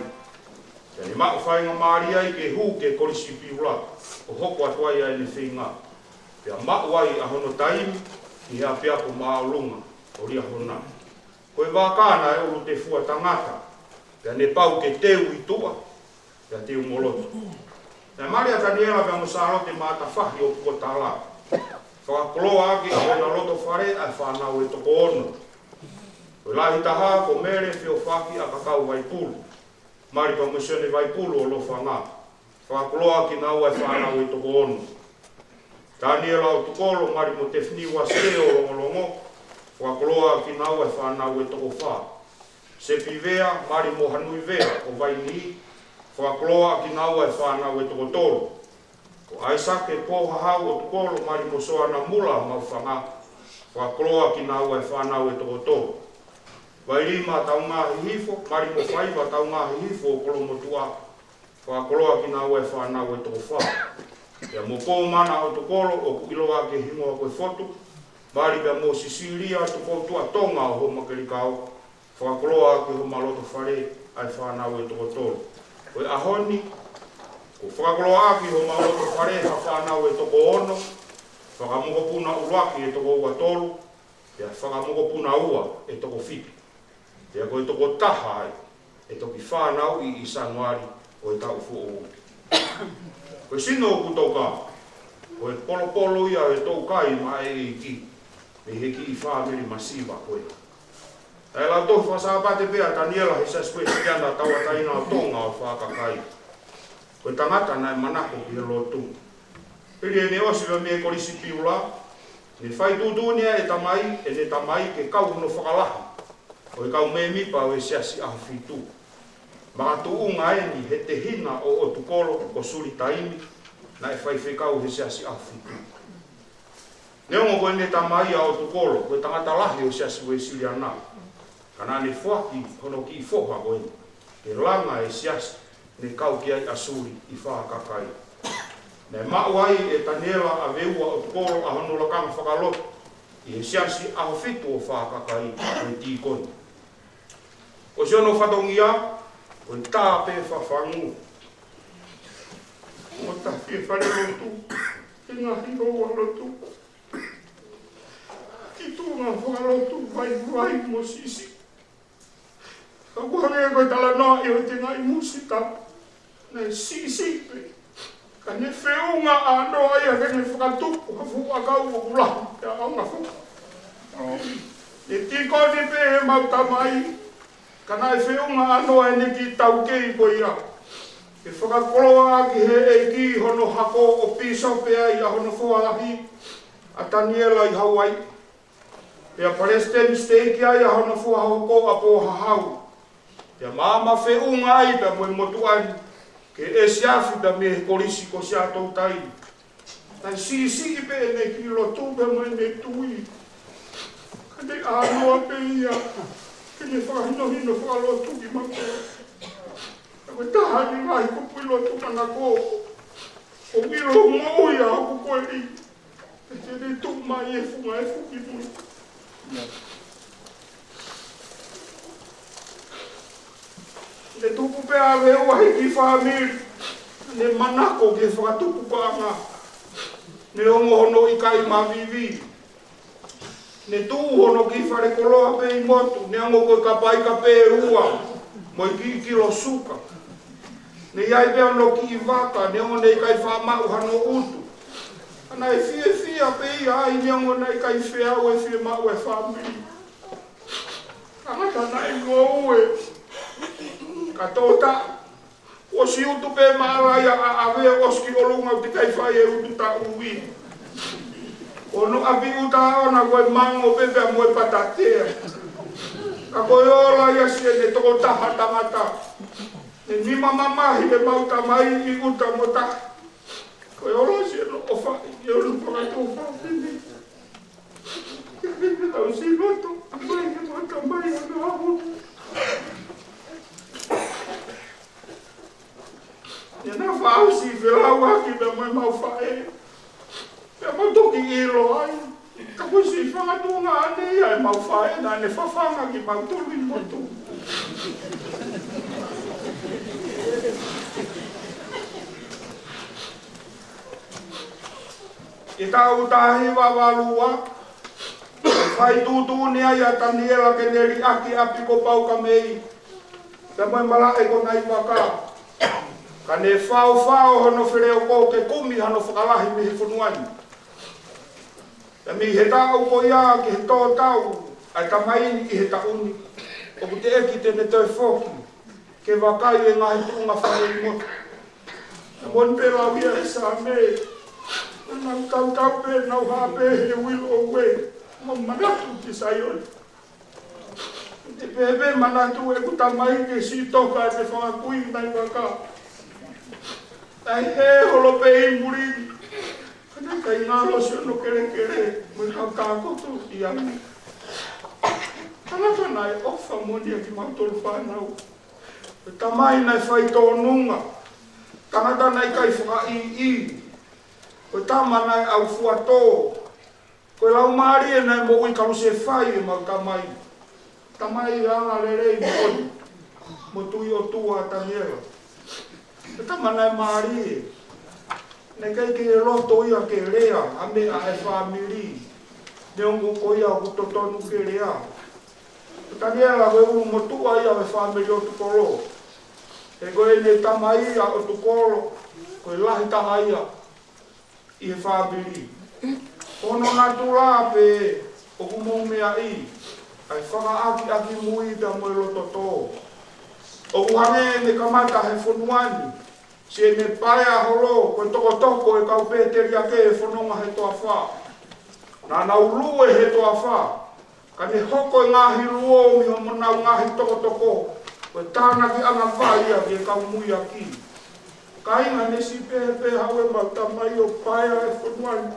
Pea ne maʻu faingamālie ai ke hū ki he Kolisi Piula, ʻo hoko atu ai ʻa ʻene feinga. Pea maʻu ai ʻa hono taimi ʻi he ʻapiako māʻolunga ʻo Liahona. Ko e vaka naʻe ʻulu tefua tangata, pea ne pau ke teu ʻi tuʻa, pea teu mo loto. Naʻe mali ʻa Taniela pea mo Sālote Maʻatafahi ʻo Puatala. Fakakoloa ʻaki ʻa hona loto fale ʻa e fānau ʻe toko ono. Ko e lahi taha ko Mele Feofaki ʻAkakau Vaipulu. Mali pea mo Sione Vaipulu ʻo Lofanga. Fakakoloa ʻaki kinaua e fānau ʻe toko ono. Taniela ʻOtukolo, mali mo Tefini Uasite ʻo Longolongo. Fakakoloa kinaua e fānau ʻe toko fā. Sepi Vea, mali mo Hanui Vea ʻo Vainī, fakakoloa kinaua e fānau ʻe toko tolu. Ko ʻAisake Pōhahau ʻOtukolo, mali mo Soana Mula Maʻufanga, fakakoloa kinaua e fānau ʻe toko tolu. Vailima Taungahihifo, mali mo Faiva Taungahihifo ʻo Kolomotuʻa, fakakoloa kinaua e fānau ʻe toko fā. Pea mo Pōmana ʻOtukolo, ʻoku ʻiloa ki he hingoa ko e Fotu, mali pea mo Sisilia Tupoutuʻa Tonga ʻo Houmakelikao, fakakoloa ki homa loto fale ʻa e fānau ʻe toko tolu. Ko e ʻaho ni, kuo fakakoloa ʻaki homa loto fale ha fānau ʻe toko ono, fakamokopuna ʻuluaki ʻe toko ua tolu, pea fakamokopuna ua ʻe toko fitu. Pea ko e toko taha ai ʻe toki fānauʻi ʻi Sānuali ʻo e taʻu foʻou. Ko e sino ʻoku touka, ko e polopolo ia ʻe toukai maʻa e ʻEiki mei he kiʻi fāmili masiva ko ē. Naʻe lau tohi fakasāpate pē ʻa Taniela he Siasi Uēsiliana Tauʻatāina ʻo Tonga ʻo Fakakai. Ko e tangata naʻe manako ki he lotu. Hili ʻene ʻosi mei he Kolisi Piula, ne fai tuʻutuʻuni ʻe he tamai, ʻene tamai ke kau hono fakalahi ʻo e kau mēmipa ʻo e Siasi ʻAhofitu. Makatuʻunga eni he tehina ʻo ʻOtukolo ko Suli Taimi, naʻe faifekau he Siasi ʻAhofitu. Neongo ko ʻene tamai ʻa ʻOtukolo ko e tangata lahi ʻo e Siasi Uēsiliana, ka naʻa ne foaki hono kiʻi foha ko eni ke langa e siasi ne kau ki ai ʻa Suli ʻi Fakakai. Naʻe maʻu ai ʻe Taniela ʻAveua ʻOtukolo ʻa hono lakanga fakalotu ʻi he Siasi ʻAhofitu ʻo Fakakai ko e tīkoni. Ko siʻono fatongia, ko e tā pē fafangu. Mo tafi e fale lotu, he ngaahi houa lotu. Ki tuʻunga fakalotu vaivai mo siʻisiʻi. Ka ʻoku hangē ko e talanoaʻi ʻo e tengaʻi musita, naʻe siʻisiʻi pē. Ka ne feʻunga ʻānoa ia ke ne fakatupu ha fuʻu ʻakau ʻoku lahi, ʻa e ʻaonga fuka. Ne tīkoni pē ʻemau tamai, ka naʻe feʻunga ʻānoa ʻene kiʻi taukei ko ia ke fakakoloa ʻaki ʻe he ʻEiki hono hako ʻo pīsope ai ʻa hono foha lahi, ʻa Taniela ʻi Hauaiʻi. Pea palesiteni siteiki ai ʻa hono foha hoko ʻa Pōhahau. Pea maama feʻunga ai pea mo e motuʻa ni ke ʻesiafi pea mei he Kolisi ko Siaʻatoutai. Naʻe siʻisiʻi pē ʻene kiʻi lotu pea mo ʻene tui. Ka ne ʻānoa pē ia ke ne fakahinohino fakalotu kimautolu. Ka ko e taha ʻeni ngaahi kupuʻi lotu manako, ʻoku ʻilo moʻui ʻa hoku koeli. Te ne tuʻu mai e funga efu ki mui. Ne tupu pē ʻa Veua he kiʻi fāmili, ne manako ke fakatupu paʻanga. Neongo hono ʻikai mavivi, ne tuʻu hono kiʻi fale koloa pē ʻi motu, neongo ko e kapaika pē ʻe ua mo e kiʻi kilo suka. Ne ʻi ai pē hono kiʻi vaka, neongo ne ʻikai faʻa maʻu hano ʻutu. Ka naʻe fiefia pē ia ai, neongo naʻe ʻikai feau e fiemaʻu e fāmili. Tangata naʻe ngoue, ka tō taʻu. ʻOsi utu pē maʻala ia ʻa ʻAvea, ʻosi ki ʻolunga, ʻoku teʻeki ai fai e utu taʻu ʻi. Ko hono ʻapi ʻuta ʻoʻona ko e mango pē pea mo e patatea. Ka ko e ola ia siʻene toko taha tangata. Ne nima mamahi ʻemau tamai ʻi ʻuta mo tahi. Ko e ola siʻene ʻofa ʻi he ʻulu fakatuʻu fafine. Ke tau siʻi loto, mai ke mau tamai ʻo nau. Ia naʻa faʻa ʻosi felauʻaki pea mo ʻemau faʻē. Pea mau toki ʻilo ai. Ka ko e siʻi fanga tuongaʻane ia ʻemau faʻē naʻa ne fafanga kimautolu ʻi motu. ʻI he taʻu taha hiva valu ua, fai tuʻutuʻuni ai ʻa Taniela ke ne liʻaki ʻapi ko Paukamei, pea mo e malaʻe ko Naivaka. Ka ne faofao hono feleoko ke kumi hano fakalahi mei he fonua ni. Pea mei he taʻu ko ia ki he tō taʻu ʻa e tamai ni ʻi he taʻu ni, ʻoku teʻeki te ne toe foki ke vakai e ngaahi tuʻunga fale ʻi motu. Naʻe moʻoni pē lau ia ʻe Saame, naʻa nau tautau pē, nau hā pē he will of way. Mo manatu ki Saione. Te pehē pē manatu ʻeku tamai ke siʻi toka ʻene fanga kui naʻe vaka. Naʻe hē holo pē ʻi muli. Ka naʻe ʻikai ngalo siʻono kelekele mo e kau kākoto ia. Tangata naʻe ʻofa moʻoni ʻa kimautolu fānau. Ko e tamai naʻe faitōnunga. Tangata naʻe ʻikai fakaʻīʻī. Ko e tama naʻe ʻaufuatō. Ko e laumālie naʻe moʻui kalusefai ʻemau tamai. Tamai angalelei mo, mo tui ʻOtua ʻa Taniela. Ko e tama naʻe mālie. Naʻe ʻikai ke loto ia ke lea ʻa e meʻa ʻa e fāmili. Neongo ko ia ʻoku totonu ke lea. Ko Taniela ko e ʻulumotuʻa ia ʻo e fāmili ʻo Tukolo. He ko ʻene tamai ʻa ʻOtukolo, ko e lahi taha ia ʻi he fāmili. Ko hono natula pē ʻoku mou meaʻi, ʻa e fakaʻakiʻakimui pea mo e loto tō. ʻOku hangē ne kamata he fonua ni, siʻene paea holo ko e tokotoko ʻo e kau pēteliake ʻo e fononga he toafa. Naʻa nau lue he toafa, ka ne hoko e ngaahi luo mei honau ngaahi tokotoko, ko e tānaki ʻanga vai ia ki he kau muiaki. Kāinga, ne siʻi pehē pē haʻu ʻemau tamai ʻo paea e fonua ni.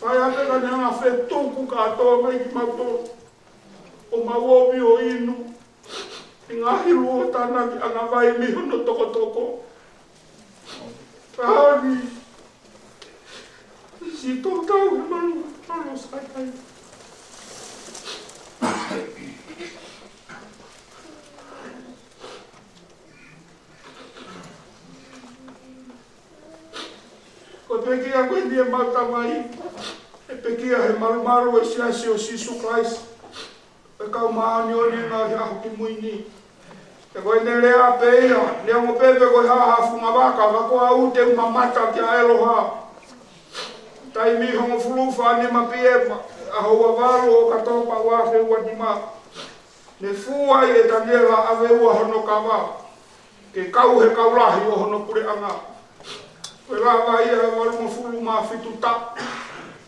Paea pē ka ne hanga ʻo fetuku kātoa mai kimautolu. ʻO mau omi ʻo inu ʻi he ngaahi luo tānaki ʻanga vai mei hono tokotoko. Ka ʻoku siʻi tō tau he malu, malu sātai. Ko e pekia ko eni ʻemau tamai, ʻe pekia he malumalu ʻo e Siasi ʻo Sīsū Kalaisi ʻo e Kau Māʻoniʻoni ʻi he Ngaahi ʻAho Kimui ni. He ko ʻene lea pē ia, neongo pē pe ko e hā ha fungavaka, ka ko au te u mamata kia ʻEloha. Taimi hongofulu fā nima PM, ʻaho ua valu ʻo ʻOkatopa ua afe ua nima. Ne fua ai ʻe Taniela ʻAveua hono kava ke kau he kau lahi ʻo hono puleʻanga. Ko e lava ia ʻe valungofulu mā fitu taʻu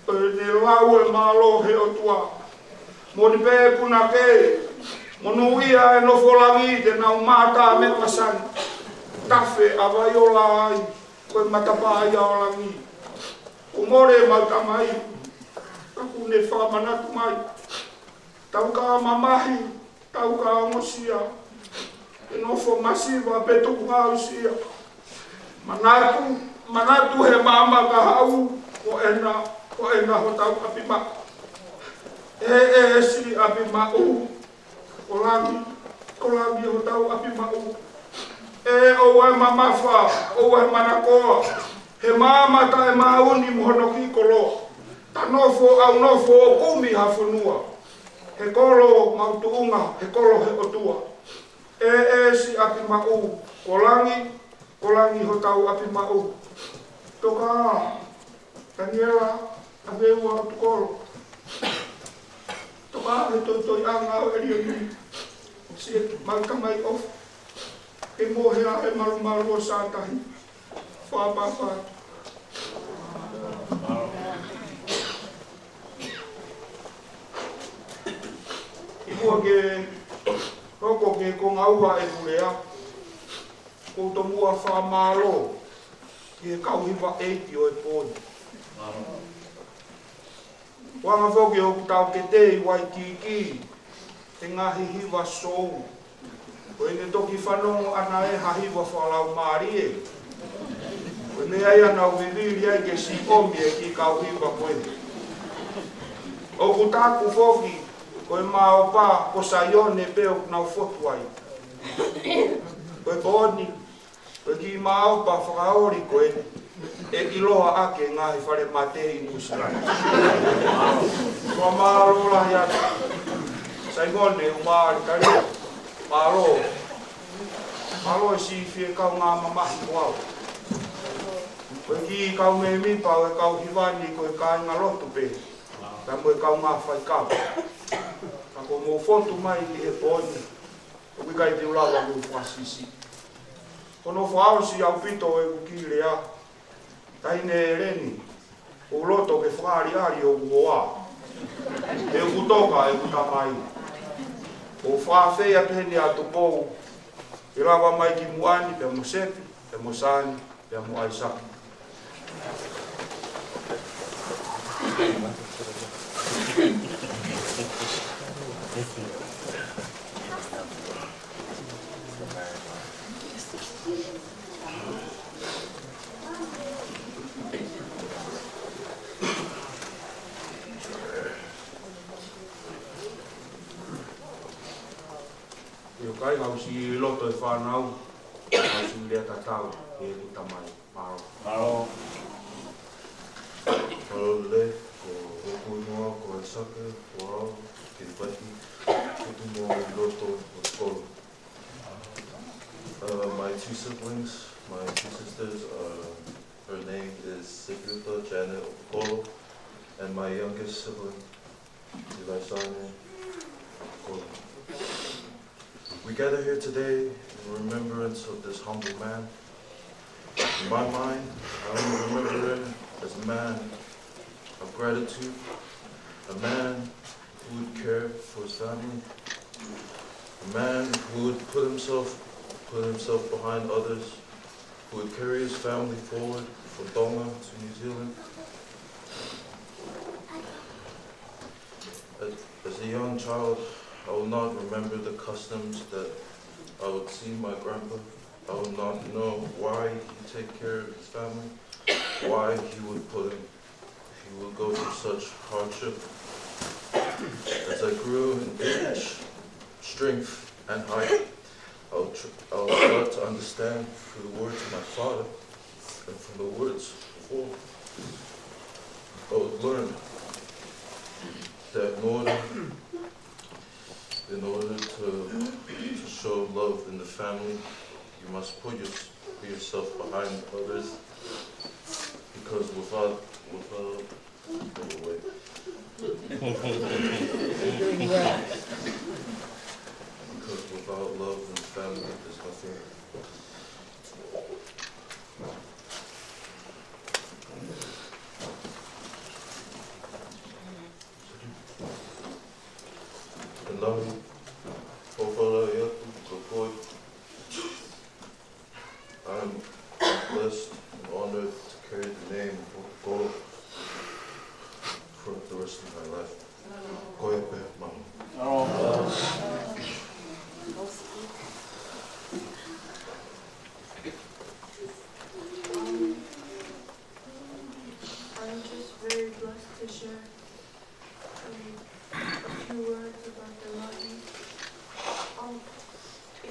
ʻo ne lau e mālō he ʻOtua. Moʻoni pē punake, monūʻia e nofo langi, te nau mātā meʻa masani. Tafe ʻa Vaiola ai, ko e matapā ia ʻo langi. Kuo mole ʻemau tamai, ka kuo ne fakamanatu mai. Tau ka mamahi, tau ka ongosia, ʻe nofo masiva pe tuku ngāueʻia. Manatu, manatu he maama ka haʻu, ko ena, ko ena hotau ʻapi maʻu. ʻE, ʻe, ʻe siʻi ʻapi maʻu, ko langi, ko langi hotau ʻapi maʻu. ʻE, ʻoua ʻe mamafa, ʻoua ʻe manakoa, he maama taʻemaʻu ni mo hono kiʻi kolo. Ta nofo, ʻau nofo ʻo kumi ha fonua. He kolo maʻu tuʻunga, he kolo he ʻOtua. ʻE, ʻe siʻi ʻapi maʻu, ko langi, ko langi hotau ʻapi maʻu. Toka, Taniela, ʻAveua ʻOtukolo. Toka he toitoiʻanga ʻo ʻElioni. Siʻemau tamai ʻofa. Ke mohe ʻa e malumalu ʻo Sātai. Fakapapau. ʻI muʻa ke hoko ki he konga ua ʻeku lea, ʻoku ou tomuʻa fakamālō ki he kau hiva ʻeiki ʻo e pō ni. Ko e anga foki ʻoku tau kete ʻi Waikīkī he ngaahi hiva sou. Ko ʻene toki fanongo ʻana ʻe ha hiva fakalaumālie, ko e meʻa ia naʻa nau vivili ai ke siʻomi e kiʻi kau hiva ko ē. ʻOku taku foki, ko e Maopa, ko Saione pē ʻoku nau fotu ai. Ko e pō ni, ko e kiʻi Maopa fakaoli ko ē, ʻe ʻiloa ʻaki e ngaahi fale mate ʻi Nuʻusila ni. Fakamālō lahi atu. Saimone, ʻo mālō tali. Mālō. Mālō e siʻi fie kaungā mamahi ko au. Ko e kiʻi kau mēmipa ʻo e kau hiva ni ko e kāingalotu pē. Ka mo e kaungā faikava. Ka kuo mou fotu mai ʻi he pō ni. ʻOku ʻikai te u lava ke u fakasiʻisiʻi. Ko hono fakaʻosi ʻaupito ʻeku kiʻi lea, Taʻahine ʻEleni, ʻoku ou loto ke fakaʻaliʻali hoku hoa. ʻEku toka, ʻeku tamai. ʻOku ou fakaafeʻi atu heni ʻa Tupou ke lava mai ki muʻa ni, pea mo Sepi, pea mo Sani, pea mo ʻAisake. ʻIo, ka ʻi ai ha ʻosi loto e fānau, ha ʻosi lea tatau ki heʻeku tamai. Mālō. Mālō. Mālō e lelei, ko hoku inoa ko ʻAisake Fuaau Kilipati, Tutumoana ʻi loto ʻo Tupou. Uh, my two siblings, my two sisters, uh, her name is Sipiuta Janet Opokolo, and my youngest sibling, Ilaisane Opokolo. We gather here today in remembrance of this humble man. In my mind, I only remember him as a man of gratitude, a man who would care for his family, a man who would put himself, put himself behind others, who would carry his family forward from Tonga to New Zealand. As, as a young child, I will not remember the customs that I would see my grandpa. I will not know why he take care of his family, why he would put him, he would go through such hardship. As I grew in age, strength, and height, I will tr-, I will start to understand through the words of my father and from the words of all. I would learn that in order, in order to, to show love in the family, you must put your, put yourself behind others, because without, without, go away. Because without love in the family, there's nothing. Ke nau hōfala atu ka ko e, I'm blessed and honored to carry the name of Opokolo for the rest of my life. Ko ia pē, mālō. I'm just very blessed to share, um, a few words about the Lohi. Um,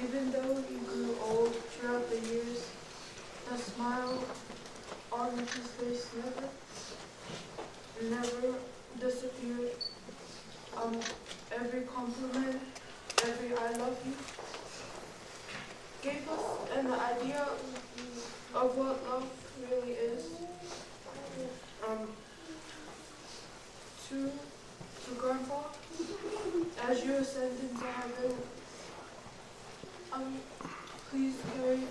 even though he grew old throughout the years, the smile on his face never, never disappeared. Um, every compliment, every "I love you" gave us an idea of what love really is. Um, to, to Grandpa, as you ascend into heaven, um, please carry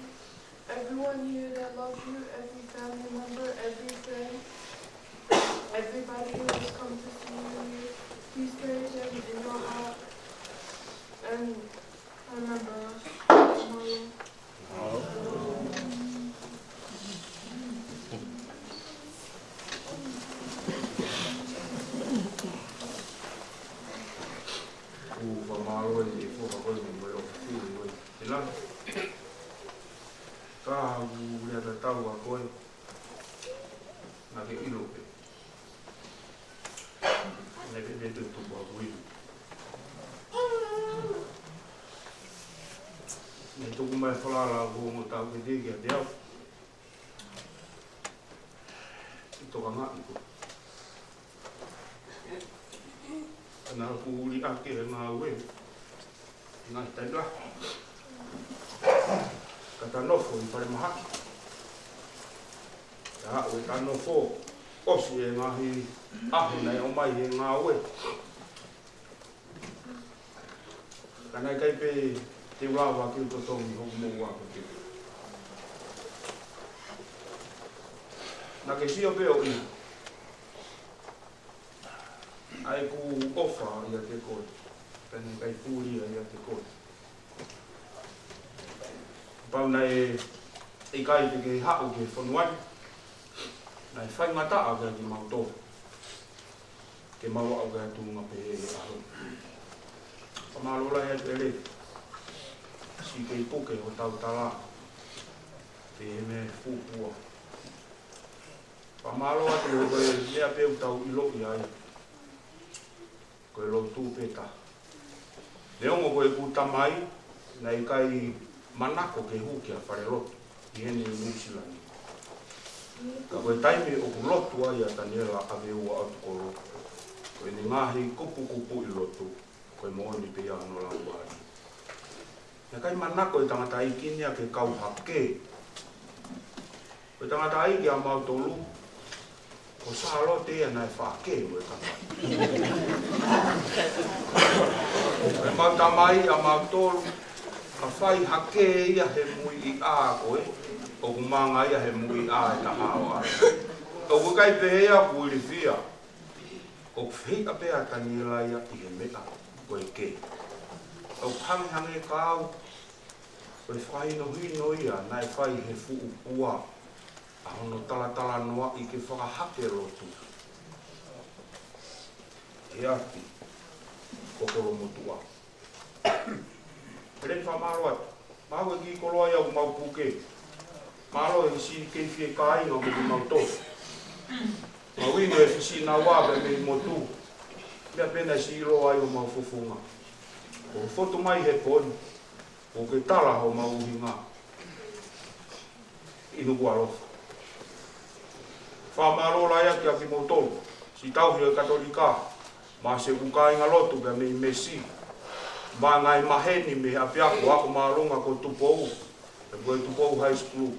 everyone here that loves you, every family member, every friend, everybody who has come to see you here. Please carry them in your heart and remember us tomorrow. ʻOku fakamālō ʻi he foha ko eni mo e ʻofefine ko eni. Tēnā. Ka ʻoku lea tatau ʻa koe. Naʻa ke ʻilo pē. Naʻe pehē ʻe he tohi Tupu ʻa Kuini. Naʻe tuku mai e falala ʻo e ongo taʻokete kiate au. ʻI tokangaʻi ko. Naʻa ku ʻuli ʻaki e ngāue. Ngaahi taimi lahi. Ka ta nofo ʻi falemahaki. Ta aʻu ʻo ta nofo. ʻOsi e ngaahi ʻaho naʻe ʻomai e ngāue. Ka naʻe ʻikai pē te u lava ke u totongi hoku moʻua ko ē. Naʻa ke sio pē ʻo ʻilo. ʻa ʻeku ʻofa ʻiate koe, pea naʻe ʻikai puli ia ʻiate koe. Kapau naʻe ʻikai te ke haʻu ki he fonua ni, naʻe faingataʻa kiate kimautolu ke mau aʻu ki ha tuʻunga pehē he ʻaho ni. Fakamālō lahi atu ʻEletā, siʻi kei puke hotau tala, pea he meʻa fuʻu pua. Fakamālō atu he ko e meʻa pē ʻoku tau ʻiloʻi ai, ko e lotu pē taha. Neongo ko ʻeku tamai naʻe ʻikai manako ke hū ki ha falelotu ʻi heni ʻi Nuʻusila ni, ka ko e taimi ʻoku lotu ai ʻa Taniela ʻAveua ʻOtukolo, ko ʻene ngaahi kupukupuʻi lotu, ko e moʻoni pē ia hono lau ʻa ia. Naʻe ʻikai manako e tangataʻeiki ni ia ke kau hake. Ko e tangataʻeiki ʻamautolu, ko Sālote ia naʻe faʻa kē mo e kakai. Ko ʻemau tamai ʻamautolu, ka fai hake ia he muiʻi ʻā ko ē, ʻoku manga ia he muiʻi ʻā ʻe taha ʻo ʻai. ʻOku ʻikai pehē ia ʻoku ilifia. ʻOku fehiʻa pē ʻa Taniela ia ʻi he meʻa ko e kē. ʻOku hangehangē kiate au, ko e fakahinohino ia naʻe fai he fuʻu pua ʻa hono talatalanoaʻi ke fakahake lotu he ʻapi ko Kolomotuʻa. ʻEletā, fakamālō atu. Mahalo ko e kiʻi koloa ia ʻoku mau puke. Mālō e siʻi kei fiekainga mo kimautolu. Mau inu e fisi naua pē mei motu. Meʻa pē naʻe siʻi ʻilo ai homau fofonga. Ko e fotu mai he pō ni, ʻoku ke tala homau ʻuhinga. ʻI Nukuʻalofa. Fakamālō lahi atu kiate kimoutolu siʻi tauhi ʻo e Katolika, mo siʻeku kāingalotu pea mei Mesi, mo e ngaahi maheni mei he ʻapiako ako māʻolunga ko Tupou, pea mo e Tupou High School.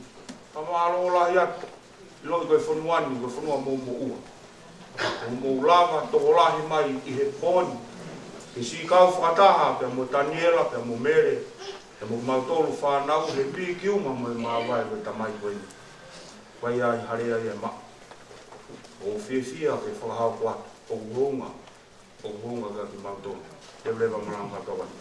Fakamālō lahi atu. ʻIloʻi ko e fonua ni ko e fonua mou moʻua. ʻOku mou lava tokolahi mai ʻi he pō ni ke siʻi kau fakataha pea mo Taniela pea mo Mele, pea mo kimautolu fānau he piki uma mo e māvae ko e tamai ko eni. Ko ia ʻi Haleaʻia ma. ʻOku ou fiefia ke fakahoko atu ʻoku hounga, ʻoku hounga kiate kimautolu. Leveleva malanga kau ai.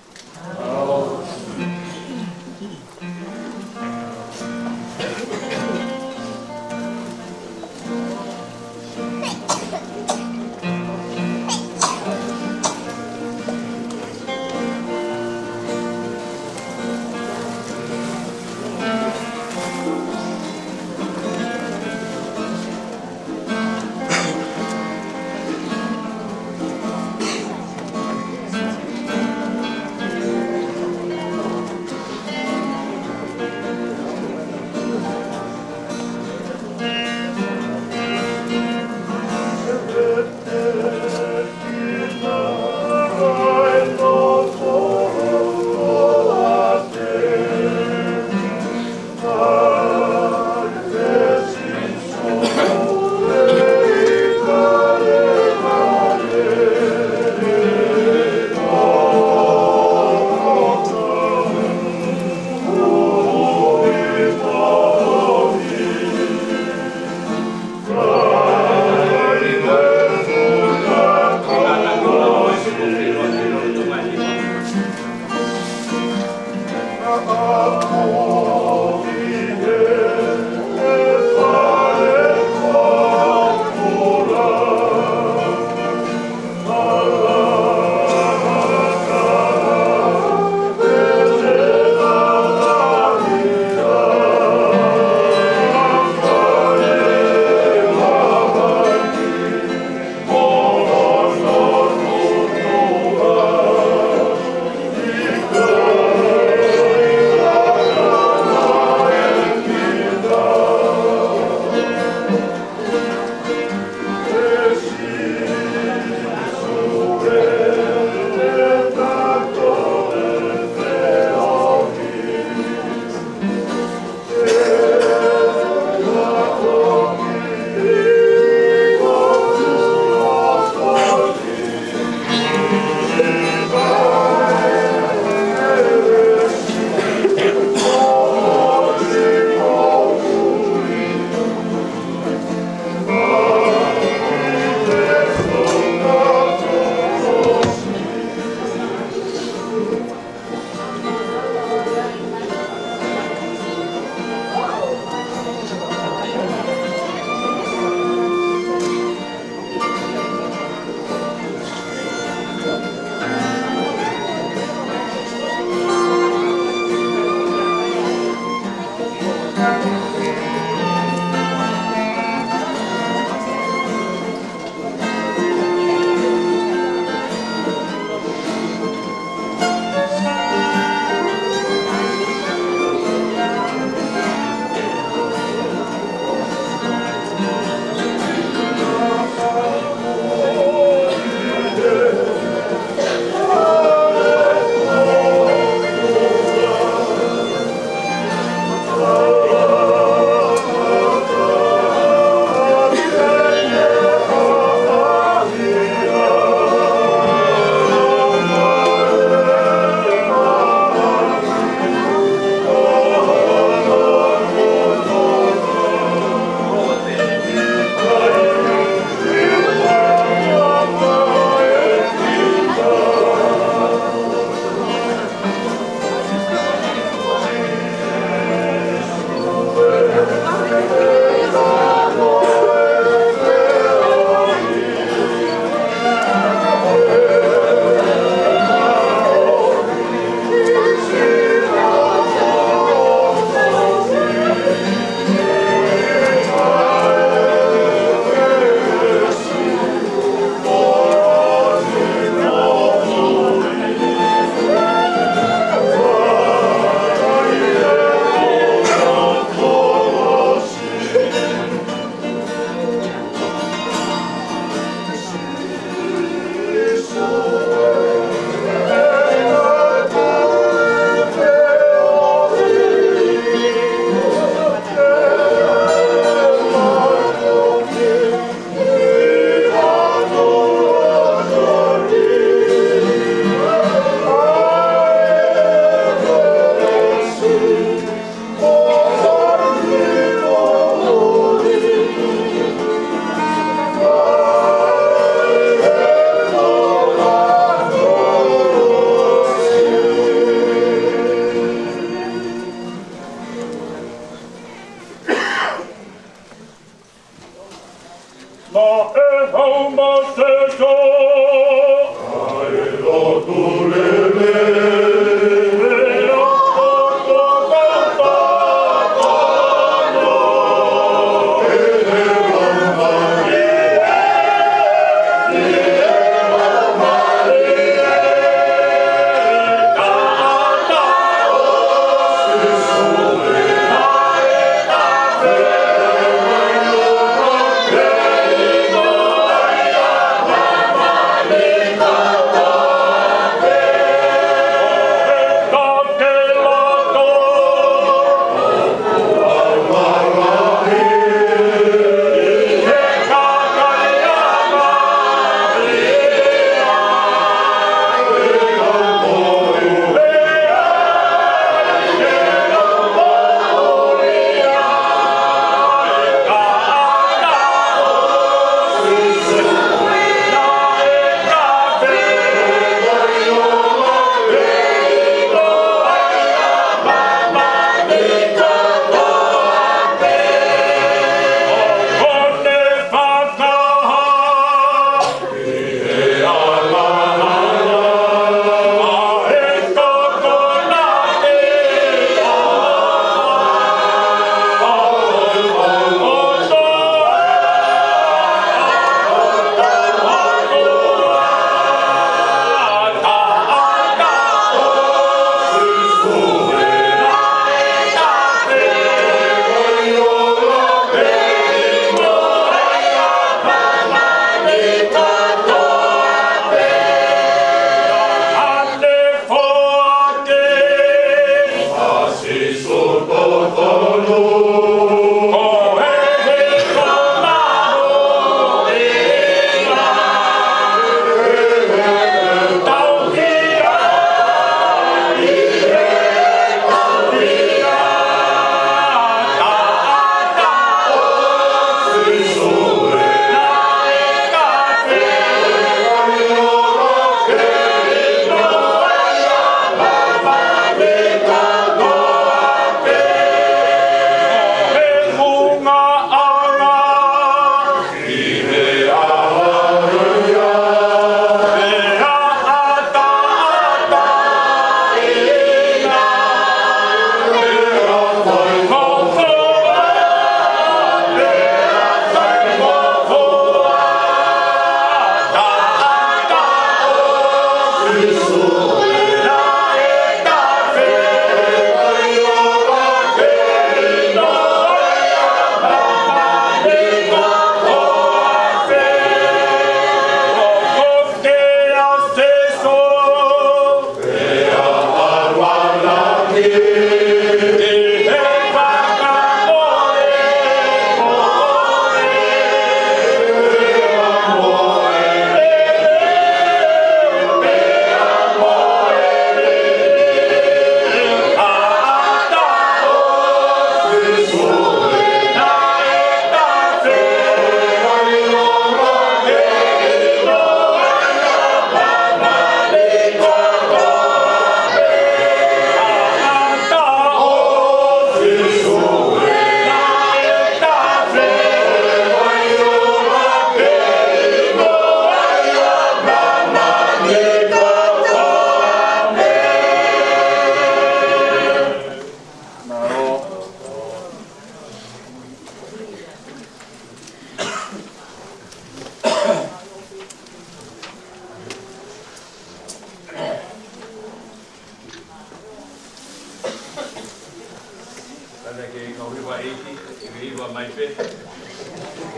Pē,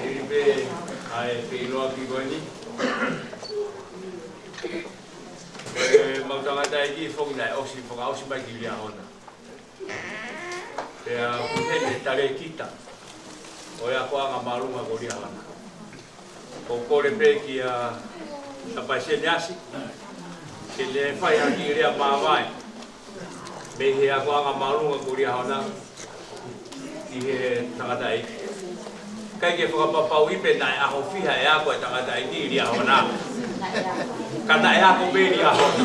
ʻi pē, ʻa e pē ʻiloa ki ko eni. Ko e mau tangataʻeiki foki naʻe ʻosi, fakaʻosi mai ki Liahona. Pea ʻoku ʻi heni e talēkita ʻo e akoʻanga māʻolunga ko Liahona. ʻOku ou kole pē kia Palesiteni ʻAsi, ke ne fai ha kiʻi lea māvae mei he akoʻanga māʻolunga ko Liahona ki he tangataʻeiki. ʻIkai ke fakapapauʻi pē naʻe ʻaho fiha ʻe ako e tangataʻeiki ʻi Liahona. Ka naʻe ako pē Liahona.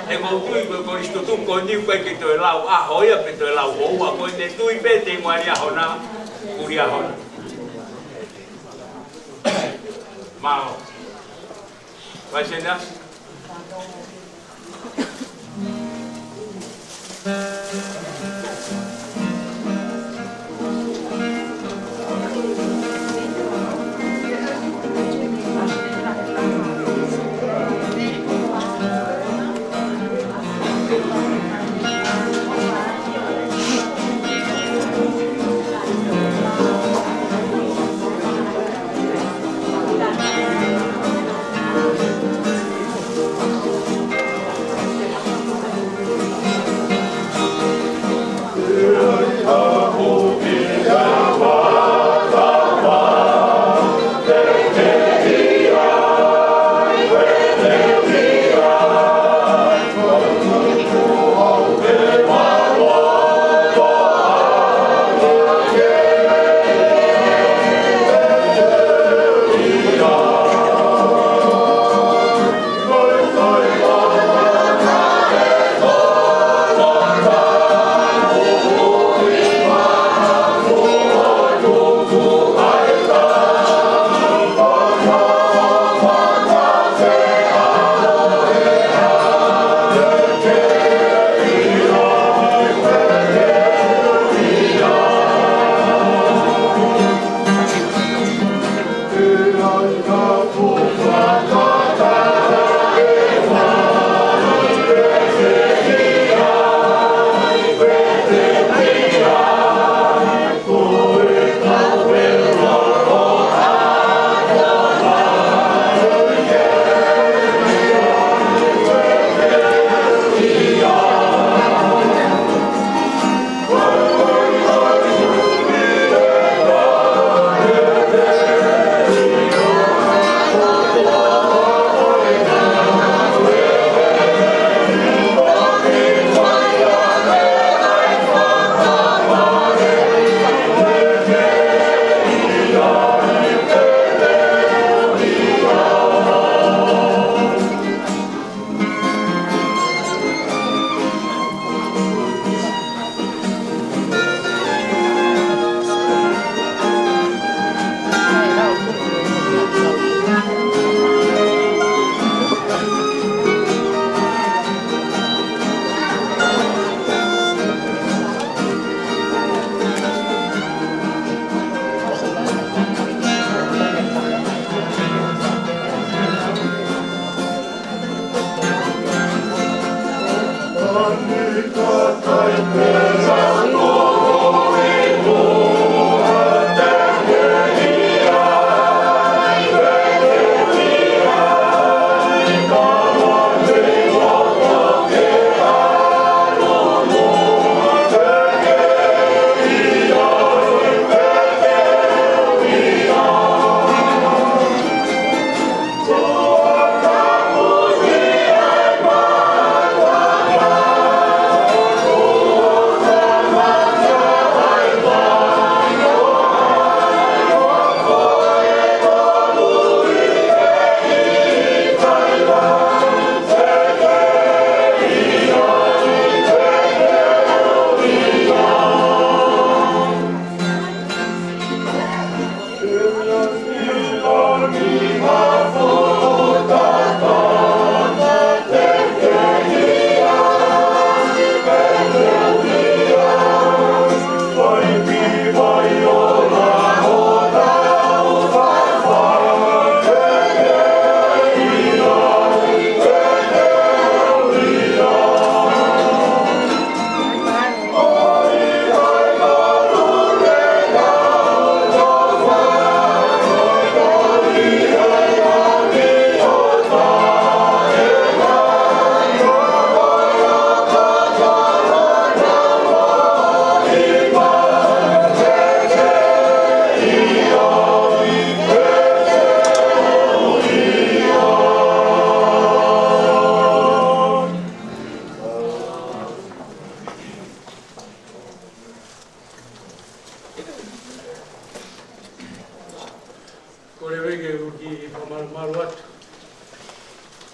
He ʻoku ou tui ko e kolisi tutuku ko eni ʻoku ʻikai ke toe lau ʻaho ia pe toe lau houa, ko ʻene tui pē te ingoa Liahona, ko Liahona. Mālō. Palesiteni ʻAsi.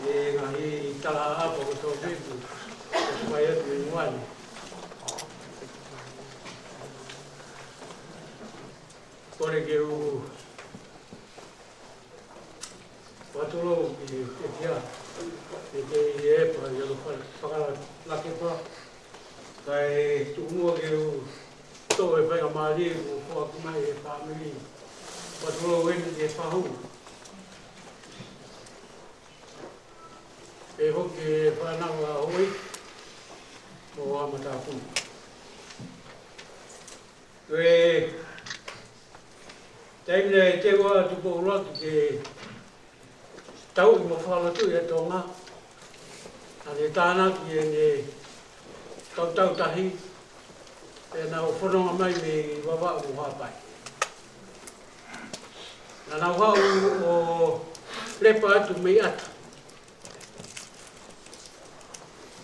ʻE ngaahi talaʻaʻapa ko tō pepu, ʻe fai atu ʻi muʻa ni. Kole ke u fakatulou ki he kia, ke ke ʻi he pa, ʻi he fa-, fakalakepa, kae tuku muʻa ke u toʻo e faingamālie kuo foaki mai ʻe he fāmili. Fakatulou eni ki he fahu. Pehē foki ki he fānau ʻa Hoi mo ʻa Matāpuna. Ko e taimi naʻe teu ai ʻa Tupou ʻUluaki ke tauʻi mo fakalotuʻi ʻa Tonga, naʻá ne tānaki ʻene kau tautahi, pea nau fononga mai mei Vavaʻu mo Haʻapai. Naʻa nau haʻu ʻo lepa atu mei ʻAta.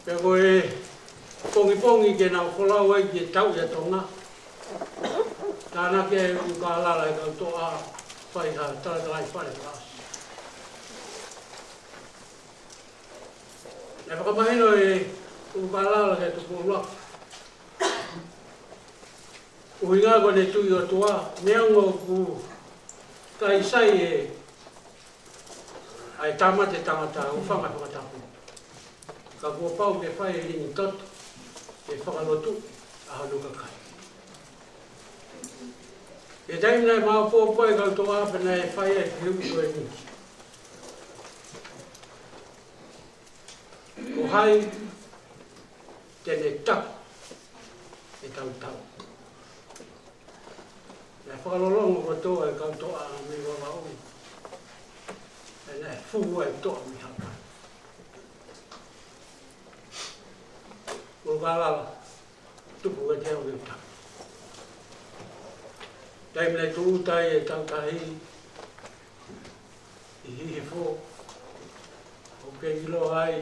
Pea ko e pongipongi ke nau folau ai ke tauʻi ʻa Tonga, tānaki ʻe ʻUlukālala e kau toʻa, fai ha talatalaifale fakaʻosi. Naʻe fakamahino ʻe ʻUlukālala kia Tupou ʻUluaki, ʻuhinga ko ʻene tui ʻOtua, neongo ʻoku ʻikai sai ʻa e tāmate tangata ʻo fanga fakatapu, ka kuo pau ke fai e lilingi toto ke fakalotuʻi ʻa hono kakai. Ko e taimi naʻe maopoopo ai e kau toʻa pea naʻe fai ai e fehuʻi ko eni: Ko hai te ne tapu ʻetau tau? Naʻe fakalolongo kotoa e kau toʻa mei Vavaʻu, pea naʻe fuhu ai e toʻa mei Haʻapai. ʻUlukālala, tuku kiate au ʻeku tau. Taimi naʻe tūʻuta ai e tautahi ʻi Hihifo, ʻoku kei ʻiloa ai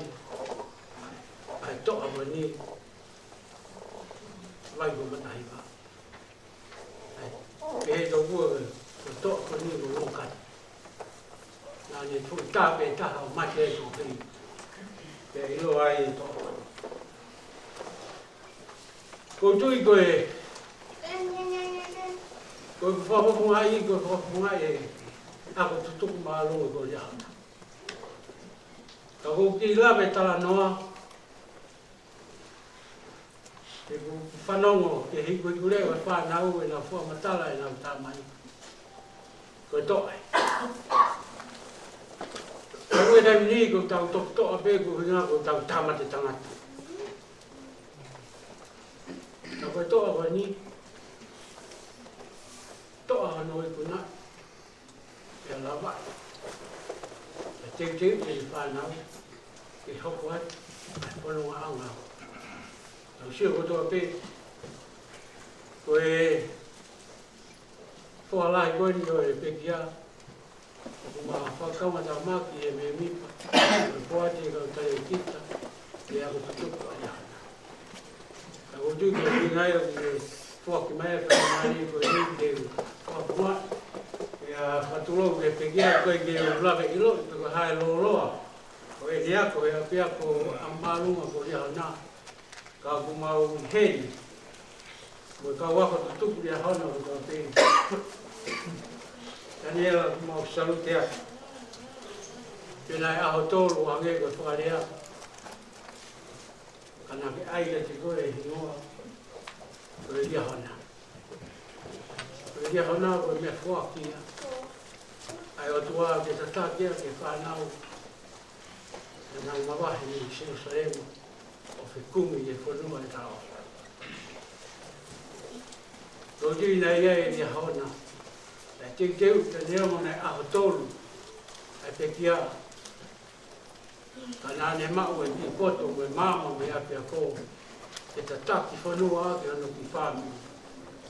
ʻa e toʻa ko eni, Vaimatahiva. ʻAi, pehē tokua ko e toʻa ko eni ko Longkani. Naʻá ne fuʻu tā pē taha ʻo mate ai ko Hei. Pea ʻiloa ai e toʻa ko eni. ʻOku ou tui ko e, ko e fakafofongaʻi, ko e fakafofongaʻi e ako tutuku māʻolunga ko Liahona. Ka ʻoku ou kiʻi lave e talanoa, he ʻoku ou fanongo ki he hikuhikuleʻo ʻa e fānau ʻenau fakamatala ʻenau tamaiki ko e toʻa. Ka ko e taimi ni ʻoku tau toki toʻa pē koeʻuhinga ko ʻetau tāmate tangata. Ka ko e toʻa ko eni, toʻa hono ikunaʻi, pea lava ʻo teuteu ki he fānau ke hoko atu ʻa e fonongaʻanga. Tau sio kotoa pē, ko e foha lahi ko eni ʻo e pekia, ʻoku ma fakakaungatāmaki ʻe he mēmipa ʻo e poate kau talēkita, ke ako tutuku ʻa Liahona. Ka ʻoku ou tui ko e ʻuhinga ia ʻoku ne foaki mai ʻa e faingamālie ko eni ke u fakapuna. Pea fakatulou ki he pekia, ʻoku ʻikai ke u lava ʻiloʻi pe ko e hā e lōloa ʻo ʻene ako he ʻapiako ʻa māʻolunga ko Liahona. Ka ʻoku mau ʻi heni mo e kau ako tutuku Liahona ʻo kau pē. Taniela, ʻoku mau salute atu. Pea naʻe ʻaho tolu ʻo hangē ko e fakalea, ka naʻá ke ʻai kiate koe e hingoa ko e Liahona. Ko e Liahona ko e meʻa foaki ia ʻa e ʻOtua ke tataki ʻaki e fānau, ke nau mavahe mei Selusalema ʻo fekumi ʻi he fonua ʻo e talaʻofa. Ko e tui naʻe ʻi ai e Liahona, naʻe teuteu, pea neongo naʻe ʻaho tolu ʻa e pekia, ka naʻá ne maʻu e kiʻi poto mo e maama mei he ʻapiako ke tataki fonua ʻaki hono kiʻi fāmili.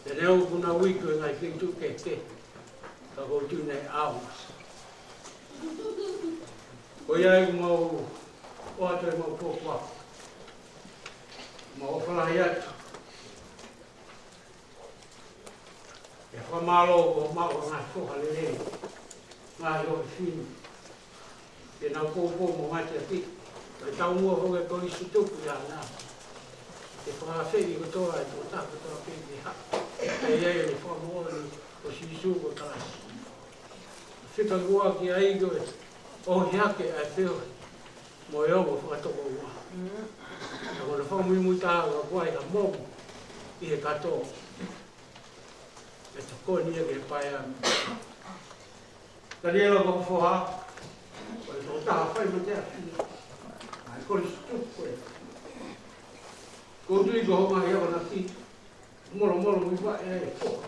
Pea neongo ʻoku nau iku he ngaahi feituʻu kehekehe, ka ʻoku ou tui naʻe ʻaonga. Ko ia ai ʻoku mau ʻoatu ʻemau pōpoaki. Mau ʻofa lahi atu. ʻE fakamālō kuo maʻu ʻa e ngaahi foha lelei, ngaahi ʻofefine, ke nau poupou mo mateaki. Kae taumuʻa foki e Kolisi Tutuku ʻi Haʻana ke fakaafeʻi kotoa e tokotaha kotoa pē ke haʻu. ʻE ʻi ai ʻene fakamoʻoni ko Sīsū ko e kalasi. Fika kuo ʻaki ai ko e ʻohake ʻa e feohi mo e ongo fakatokoua. Ka ko hono fakamuimuitaha ka ko e ʻai ha momo ʻi he kato. ʻE tokoni ia ki he paea. Taniela Vakafoha, ko e tokotaha fai mateaki ʻa e Kolisi Tutuku ko ē. Ko u tui ko hoʻo ngaahi akonaki, molomolo mo e vaʻe ʻa e foha.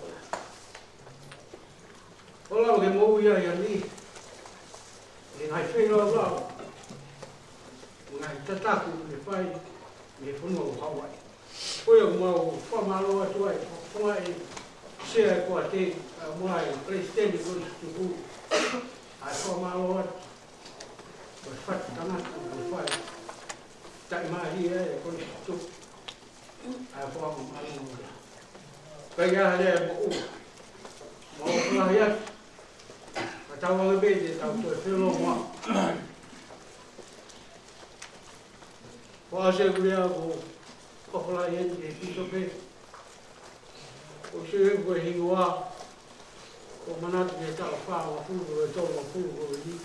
ʻO lava ke moʻui ai ʻa e niʻihi, ʻi he ngaahi feilaulau, ngaahi tataki ʻoku ne fai mei he fonua ʻo Hauaiʻi. Ko ia ʻoku mau fakamālō atu ai, fakafofongaʻi e Sea ʻo e Poate, ʻa e Palesiteni Kolisi Tutuku, ʻa e fakamālō atu. Ko e fatu tangata ʻoku ne fai. Taʻimālie e Kolisi Tutuku. ʻA e fakamālō atu. Ka ʻi ai ha lea ʻe moʻua, mau ʻofa lahi atu. Ka tau anga pē te tau toe felōngoa. Ko ʻAse ʻoku lea ko ʻofa lahi atu ki he pīsope. Ko Siuefu ko e hingoa, ko e manatu ki he taʻu fāngofulu ko e tolungofulu ko eni.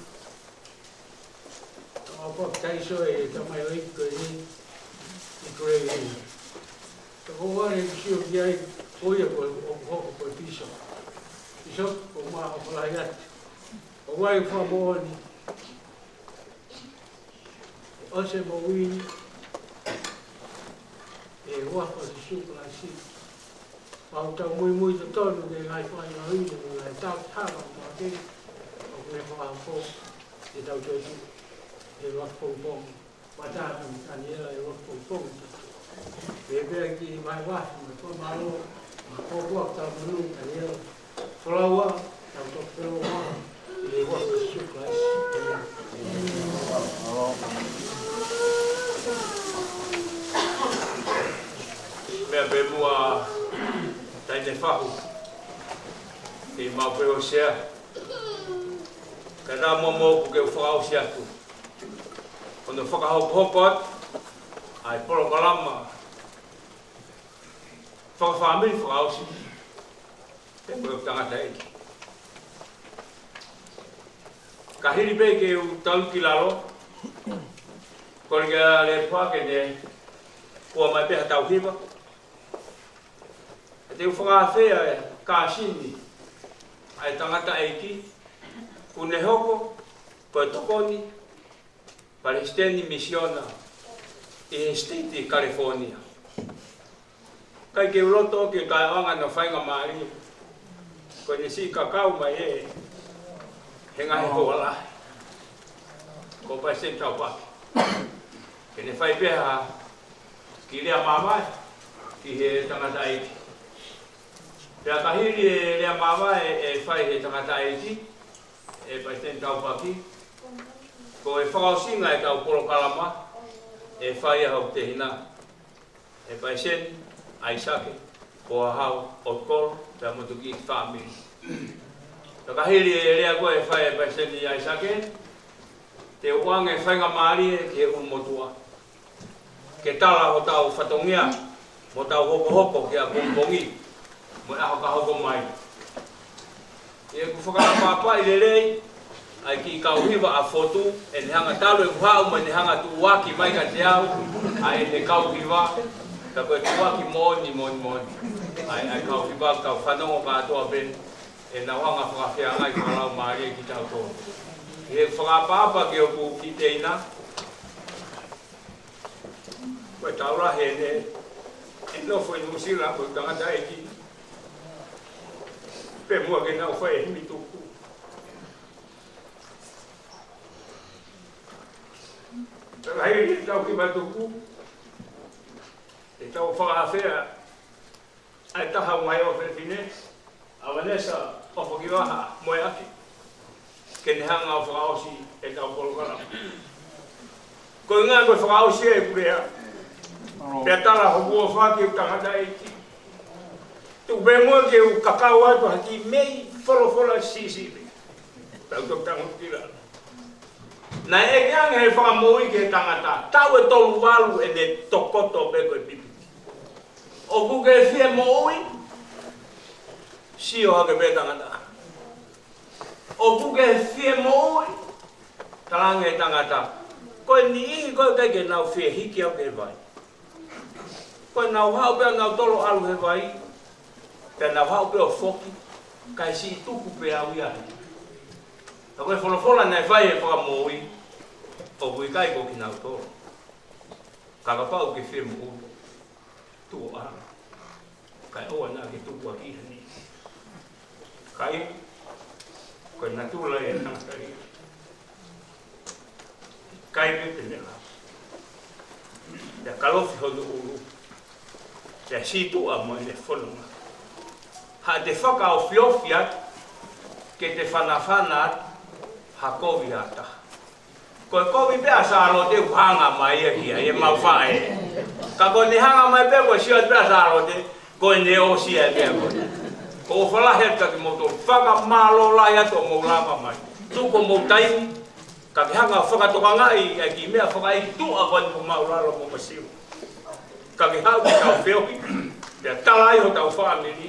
Tau papitaiso e tamaioʻeiki ko eni ʻi Kolisi. Ka ko e ʻuhinga ʻeku sio ki ai, ko ia ko e ʻoku hoko ko e pīsope. Pīsope, ʻoku mau ʻofa lahi atu. ʻOku ou fakamoʻoni ʻoku ʻosi e moʻui ni ʻi he huafa ʻo Sīsū Kalaisi. Mau tau muimui totonu ki he ngaahi faingamālie mo e ngaahi tauhi hala mo e kei ʻoku ne fakahoko ke tau toetuʻu he uafu pongipongi. Pata mo Taniela he uafu pongipongi. Pea pea ki he vahevahe mo e fakamālō, mo e kōkua ki he tauhi manu Taniela. Folaua, tau toki felōngoa ʻi he huafa ʻo Sīsū Kalaisi. ʻĒmeni. Meʻa pē muʻa, Taʻahine Fahu, ke mau pehē ʻo Sea. Ka naʻa mo moku ke u fakaʻosi atu hono fakahokohoko atu ʻa e polokalama fakafāmili fakaʻosi pea mo e tangataʻeiki. Ka hili pē ke u talu ki lalo, kole ki he Alefa ke ne kua mai pē ha tau hiva. Te u fakaafeʻi ʻa e kāsini ʻa e tangataʻeiki, ʻoku ne hoko ko e tokoni palesiteni misiona ʻi he siteiti California. ʻIkai ke u loto ke kae ʻoange hono faingamālie, ko ʻene siʻi kakau mai ē he ngaahi houa lahi ko Palesiteni Taupaki, ke ne fai pē ha kiʻi lea māvae ki he tangataʻeiki. Pea ka hili e lea māvae ʻe fai he tangataʻeiki, ʻe Palesiteni Taupaki, ko e fakaʻosinga e kau polokalama ʻe fai ʻe hoku tehina, ʻe Palesiteni ʻAisake Pohahau ʻOtukolo, pea mo e tuku fāmili. Pea ka hili e lea ko ē ʻe fai ʻe Palesiteni ʻAisake, te u ʻoange faingamālie ki he ʻulumotuʻa ke tala hotau fatongia mo hotau hokohoko ki he pongipongi mo e ʻaho ka hoko mai. ʻI heʻeku fakaʻapaʻapaʻi lelei ʻa e kiʻi kau hiva ʻa Fotu, ʻene hanga talu ʻeku haʻu mo ʻene hanga tuʻuaki mai kiate au ʻa ʻene kau hiva, ka ko e tuʻuaki moʻoni, moʻoni, moʻoni. ʻA e, ʻa e kau hiva, kau fanongo kātoa pē, ʻenau hanga fakafeangai fakalaumālie kitautolu. ʻI heʻeku fakaʻapaʻapa ki hoku kiʻi teina, ko e taula heni, ʻe nofo ʻi Nuʻusila mo e tangataʻeiki, pea muʻa ke nau fai e himi tuku. Pea ka hili e tau himi tuku, ʻe tau fakaafeʻi ʻa e taha ʻo e ngaahi ʻofefine, ʻa Vanessa ʻOfakivaha Moeaki, ke ne hanga ʻo fakaʻosi e tau polokalama. Ko e ʻuhinga ko e fakaʻosi ʻeku lea, pea tala hoku ʻofa ki he tangataʻeiki. Tuku pē muʻa ke u kakau atu ha kiʻi meʻi folofola siʻisiʻi. Tau toki tangutu ki lalo. Naʻe ʻeke ange ʻe he Fakamoʻui ki he tangata, taʻu ʻe tolu valu ʻene tokoto pē ko e pipiki. ʻOku ke fie moʻui? Sio hake pē tangata. ʻOku ke fie moʻui? Talaange ʻe he tangata, ko e niʻihi ko ē ʻikai ke nau fie hiki au ki he vai. Ko ʻenau haʻu pē ʻo nau tolo ʻalu he vai, pea nau haʻu pē ʻo foki, kae siʻi tuku pē au ia. Ka ko e folofola naʻe fai ʻe he Fakamoʻui, ʻoku ʻikai ko kinautolu. Ka kapau ʻoku ke fie moʻui, tuʻu ʻo ʻalu. Kae ʻoua naʻa ke tukuakiʻi ha niʻihi. Kae, ko e natula ia ʻo e tangata ia. Kae pē te ne lava. Pea kalofi hono ʻulu. Pea sītuʻa mo ʻene fononga. Haʻate fakaofiofi atu, ke te fanafana atu ha kovi ʻe taha. Ko e kovi pē ʻa Sālote ʻoku hanga mai ia ki ai ʻemau faʻē. Ka ko ʻene hanga mai pē ko e sio atu pē ʻa Sālote, ko ʻene ʻosi ʻa e meʻa ko ē. Ko e ʻofa lahi atu kiate kimoutolu, fakamālō lahi atu hoʻomou lava mai. Tuku homou taimi, ka ke hanga ʻo fakatokangaʻi ʻa e kiʻi meʻa fakaʻeiki tuʻa ko eni ʻoku māʻulalo mo masiva. Ka ke haʻu ke tau feohi, pea tala ai hotau fāmili,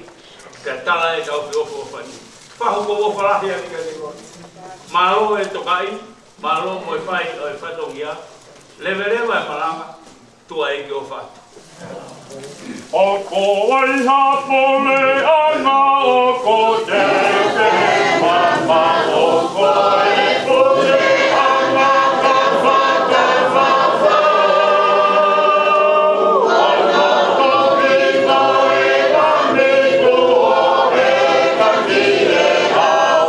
pea tala ai ʻetau feʻofoʻofani. Fakahoko ʻofa lahi atu kiate koe. Mālō e tokaʻi, mālō mo e fai ʻo e fatongia, leveleva e malanga, tuʻa ʻeiki ʻofa atu. ʻOku ʻi ai ha puleʻanga ʻoku teuteu mamaʻo, ko e puleʻanga ka fakafafau. ʻOku toki ko e ʻami ko e taki e au.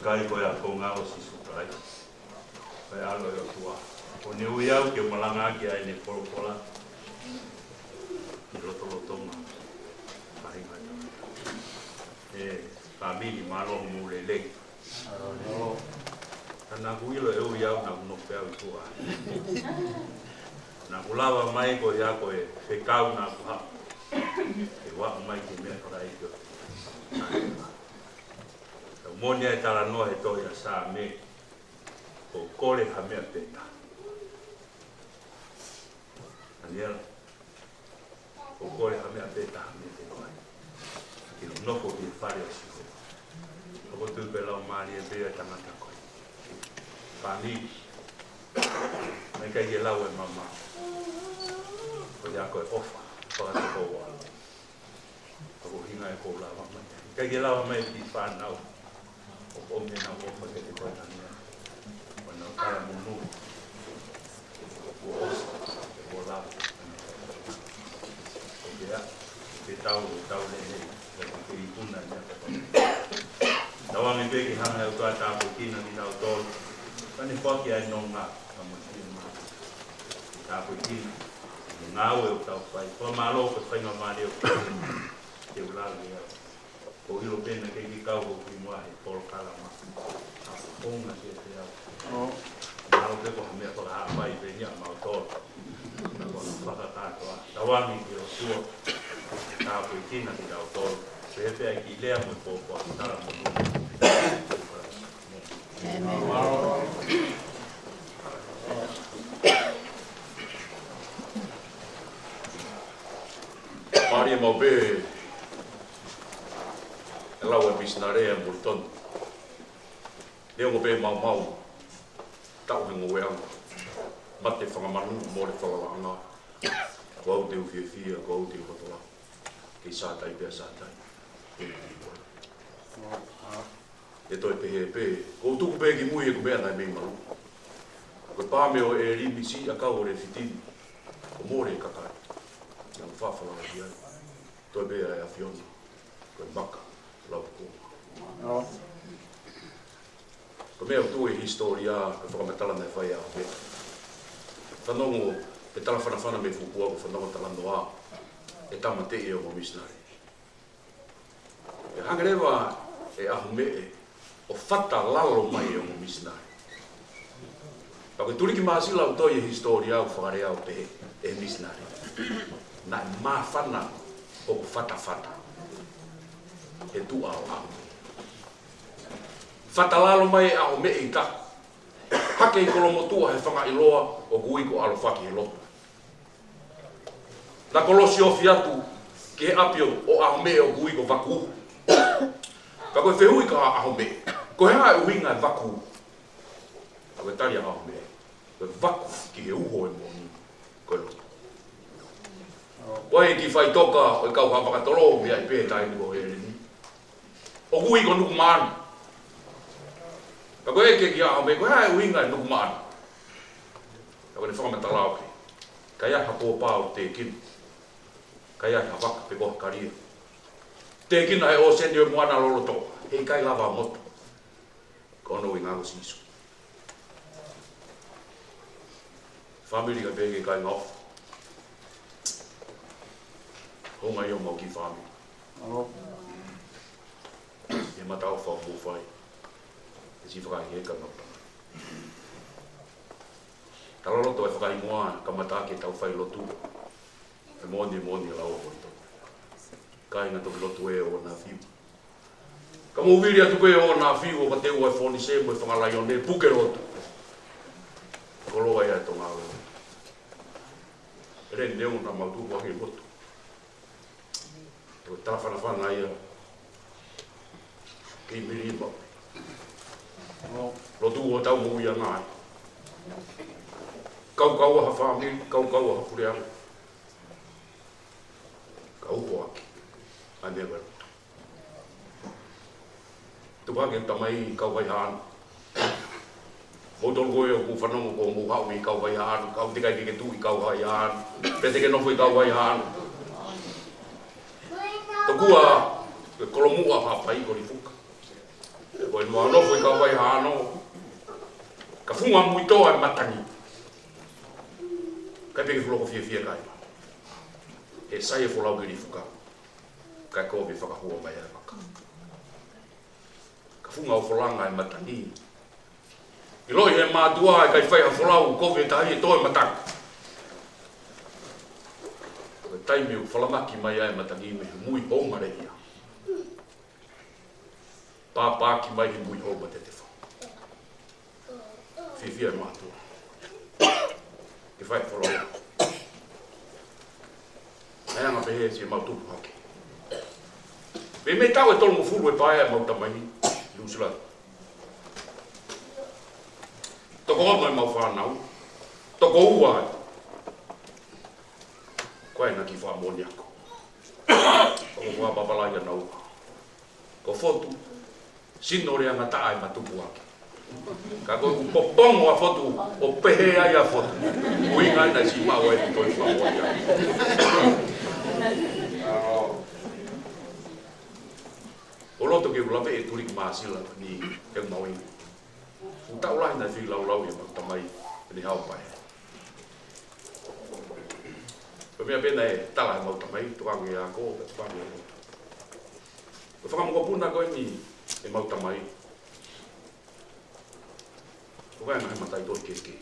Kai ko e ʻakonga ʻo Sīsū Kalaisi, ko e ʻAlo ʻo e ʻOtua. Ko ʻene ui au ke malangaʻaki ʻa ʻene folofola ʻi he lotolotonga ʻo e faʻahinga ʻo e tangata. ʻE, fāmili, mālō hoʻomou lelei. Ka naʻá ku ʻilo ʻe ui au naʻá ku nofo pē au ʻi tuʻa. Naʻá ku lava mai ko ia ko e fekau naʻá ku haʻu ke u aʻu mai ki he meʻa fakaʻeiki ʻo e. Ka moʻoni ʻa e talanoa he tohi ʻa Saame, ʻoku ou kole ha meʻa pē taha. ʻAniela, ʻoku ou kole ha meʻa pē taha meiate koe. Ke u nofo ʻi he fale ʻo Sihova. ʻOku ou tui pē lau mālie pē ʻa e tangata ko ē. Fāmili, naʻe ʻikai ke lau e mama. Ko ia ko e ʻofa fakatokoua. Ko e ʻuhinga ia ʻoku ou lava mai. ʻIkai ke lava mai ki he fānau. ʻOku ʻomi ʻenau ʻofa kiate koe, ʻAniela. ʻO nau talamonū. Kuo ʻosi, kuo lava. ʻOku ʻikai ke tau, tau lelei. ʻIkai ke ikuna ia ka tau. Tauange pē ke hanga ʻe he ʻOtua ʻo tāpuekina kitautolu. Kae ne foaki ʻa e nonga, ka mo e fiemaʻu. Tāpuekina. Ngāue ʻoku tau fai. Fakamālō ko e faingamālie ʻoku tau lave ai. ʻOku ou ʻilo pē naʻe ʻikai ke kau hoku hingoa he polokalama. ʻA, ʻoku ou ngāue pē au. ʻO. Mahalo pē ko ha meʻa fakahapai pē ia maʻa mautolu. Ka ko e fakakātoa. Tauange ki he ʻOtua. Tāpuekina kitautolu. Pehē pē ʻa e kiʻi lea mo e pōpoaki, talamonū. Mālie maʻu pē e lau ʻa e misinale ʻa Molitoni. Neongo pē maumau, taʻu he ngoueʻanga, mate fanga manu, mole fanga laʻanga, ko au te u fiefia, ko au te u hotoa. Kei sātai pea sātai. Kei kei koe. ʻE toe pehē pē, ʻoku ou tuku pē ki mui ʻeku meʻa naʻe mei malu. Ko e paame ʻo ʻElimi, siʻi ʻakau ʻo Lefitini, ko Mole e kakai. Naʻa ku fafala ki ai. Toe pē ʻa e ʻAfiona, ko e maka, lau ko. Ko e meʻa ʻoku tuʻu he hisitōlia, ko e fakamatala naʻe fai ʻe ʻAhopea. Fanongo, ʻe talafanafana mei he fuʻu pua, ko e fanongo talanoa ʻa e tamateʻi ʻo e ongo misinale. ʻE hanga leva ʻe ʻAhomeʻe ʻo fatalalo mai e ongo misinale. Ka ko e tuliki māsila ʻoku tō ʻi he hisitōlia ʻoku fakalea ʻo pehē ʻe he misinale, naʻe māfana hoku fatafata he tuʻa ʻo ʻAhomeʻe. Fatalalo mai ʻe ʻAhomeʻe ʻi tahi, hake ʻi Kolomotuʻa he fanga ʻiloa ʻoku ui ko ʻAlofaki he lotu. Naʻa ku kolosi ofi atu ki he ʻapi ʻo, ʻo ʻAhomeʻe ʻoku ui ko Vaku. Ka ko e fehuʻi kia ʻAhomeʻe, ko e hā e ʻuhinga e vaku? Ka ko e tali ʻa ʻAhomeʻe, ko e vaku ki he uho e moʻoni, ko e lotu. Ko e kiʻi faʻitoka ʻo e kau Haʻa Fakatolonga mei ai pē taimi ko ʻElimi. ʻOku ui ko Nukumaʻanu. Ka ko e ʻeke kia ʻAhomeʻe, ko e hā e ʻuhinga e Nukumaʻanu? Ka ko ʻene fakamatala ʻoku ʻikai ha pōpā ʻoku tēkina. ʻIkai ha vaka pe ko ha kalia. Tēkina he ʻōseni ʻo e moana loloto. Heʻikai lava ʻo motu. Ko hono ʻuhinga ko Sīsū. Fāmili, ka pehē ki he kāinga ʻofa. Hounga ʻi homau kiʻi fāmili. ʻIo. ʻI he mataʻofa ʻoku mou fai. ʻE siʻi fakaʻekeʻeke ʻa e ngaahi tama. Talaloto e fakahingoa, kamata ke tau fai lotu. ʻE moʻoni, moʻoni e lau ʻa Molitoni. Kāinga, toki lotu ē ʻo na fiu. Ka mou vili atu pē ʻo na fiu ʻo ka teu ʻa e fōnise mo e fanga laione, puke lotu. Koloa ia e Tonga ʻo. ʻEleni, neongo naʻa mau tupu ʻaki e lotu. Ko e talafanafana ia. Kei mili maʻu. Lotu ʻo tau moʻui ʻa ngāue. Kaukaua ha fāmili, kaukaua ha puleʻanga. Ka uho ʻaki ʻa e meʻa ko e lotu. Tupu hake ʻeku tamai ʻi Kauvaihaʻano. Moutolu ko ē ʻoku fanongo kuo mou haʻu mei Kauvaihaʻano, ka ʻoku teʻeki ai ke ke tuʻu ʻi Kauvaihaʻano, pe te ke nofo ʻi Kauvaihaʻano. Tokua ko e kolomuʻa Haʻapai ko Lifuka. Ko e Mo nofo ʻi Kauvai Hano, ka funga muitoa e matangi. Kae peke fulo ko fiefia kai. He sai e folau ki Lifuka. Kae kovi fakahua mai e vaka. Ka funga ʻo folanga e matangi. ʻIloʻi he mātuʻa ʻe ʻikai fai ha folau, kovi e tahi ʻe toe matangi. Ko e taimi ʻoku falamaki mai ai e matangi mei he mui houmale ia. Pāpāki mai he mui houma tetefa. Fiefia e mātuʻa. Ke fai e folau. Naʻe anga pehē siʻemau tupu hake. Pea mei taʻu ʻe tolungofulu e paea ʻemau tamai, Nuʻusila. Toko ono ʻemau fānau. Toko ua ai. Ko e na ki fakamoʻoni ako. ʻOku fakapapālangi ʻa naua. Ko Fotu, sino leangataʻa ʻi he matupuaki. Ka ko ʻeku popongo ʻa Fotu, ʻo pehē ai ʻa Fotu. Ko e ʻuhinga ia naʻe siʻi maʻu ai ʻeku toe fakamoʻoni ako. ʻOku ou loto ke u lave ʻe Tuliki Māsila ni he maui. ʻOku taʻu lahi naʻe feilaulau ʻi heʻemau tamai, ʻene hao paea. Ko e meʻa pē naʻe tala ʻe heʻemau tamai, tuku ange ʻa e ako, ka tuku ange ʻa e ako. Ko e fanga mokopuna ko eni ʻemau tamai. Ko e ngaahi mataʻitohi kehekehe.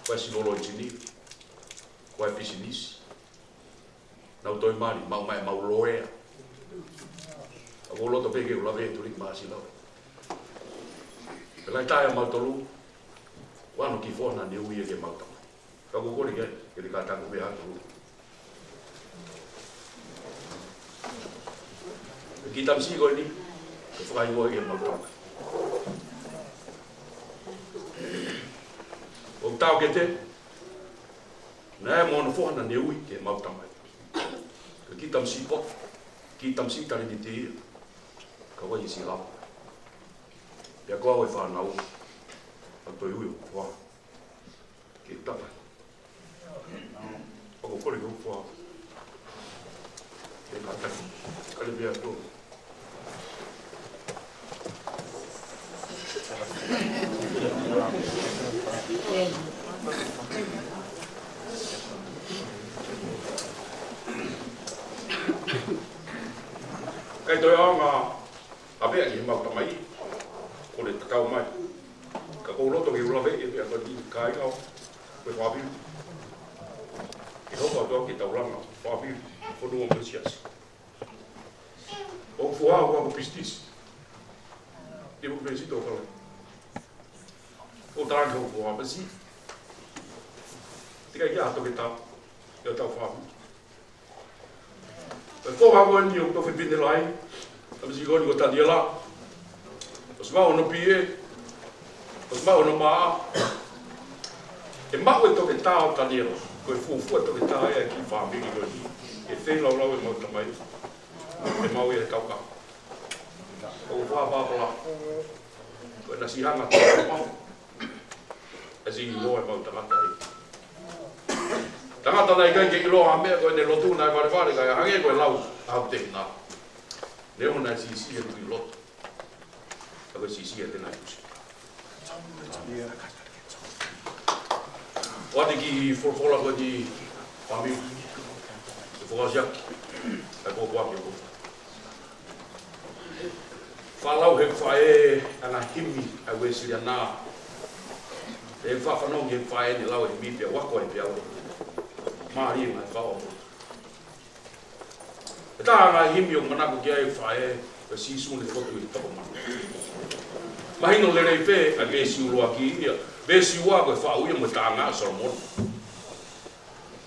Ko e silolo ʻinisinia, ko e pisinisi. Nau toe mali, maʻu mai ʻemau loea. ʻOku ou loto pē ke u lave ʻe Tuliki Māsila. Pea lahi taha ʻiate kimautolu, ʻoku ʻalu ki Foha Niue ke mau tamai. Ka ʻoku ou kole ke, ke te kātaki ʻo meʻa atu. Ko e kiʻi tamasiʻi ko eni, ke fakahingoa ke mau tamai. ʻOku tau ke te, naʻe mo hono foha naʻe ui ke mau tamai. Ko e kiʻi tamasiʻi poto, kiʻi tamasiʻi talēniti ia. Ka ʻoku ʻikai siʻi lava. Pea ko au e fānau, ʻa e toe ui ʻo foha. Ke tapa. ʻOku ou kole ke u foha. Ke kātaki. Kale pea ko. Kae toe ʻaonga ʻa pea ki he mau tamai, kole tatau mai. Ka ʻoku ou loto ke u lave ʻe pea ko ni kāinga ʻo e fāmili. ʻE hoko atu au ke taulanga fāmili, fonua mo e siasi. ʻOku foha, foha ko e pisinisi. Te u pēsito kala. ʻOku tala ʻoku foha pasi. Te kai kia toke tau. Ia tau fāmili. Ko e foha ko eni ʻoku tau fepine lahi. Tamasiʻi ko eni ko Taniela. ʻOsi maʻu hono P A. ʻOsi maʻu hono M A. ʻE maʻu e toketā ʻo Taniela. Ko e fuofua toketā ia ki he fāmili ko eni. ʻE feilaulau e mau tamai. ʻE maʻu ia e kaukau. ʻOku ou fakapapālangi. Ko e na siʻi hanga tau mau. ʻE siʻi ʻiloa e mau tangata ē. Tangata naʻe ʻikai ke ʻiloa ha meʻa ko ʻene lotu naʻe valevale kae hangē ko e lau ʻa Hautehina. Neongo naʻe siʻisiʻi e luki lotu. Ka ko e siʻisiʻi ʻa ʻene ʻusi. ʻOatu e kiʻi folofola ko eni fāmili. ʻE fakaʻosiʻaki. ʻAi pōpoaki ʻo Faʻa lau he faʻē ʻa e ngaahi himi ʻa e Uēsiliana. He faʻa fanongo he faʻē ne lau e himi pea u ako ai pea u. Mālie ngaahi faʻo. ʻE taha ngaahi himi ʻoku manako ki ai e faʻē, ko e Sīsū ne fotu ʻi he toko manu. Mahino lelei pē ʻa e veesi ʻuluaki ia. Veesi ua ko e faʻu ia mo e taʻanga ʻa Solomona.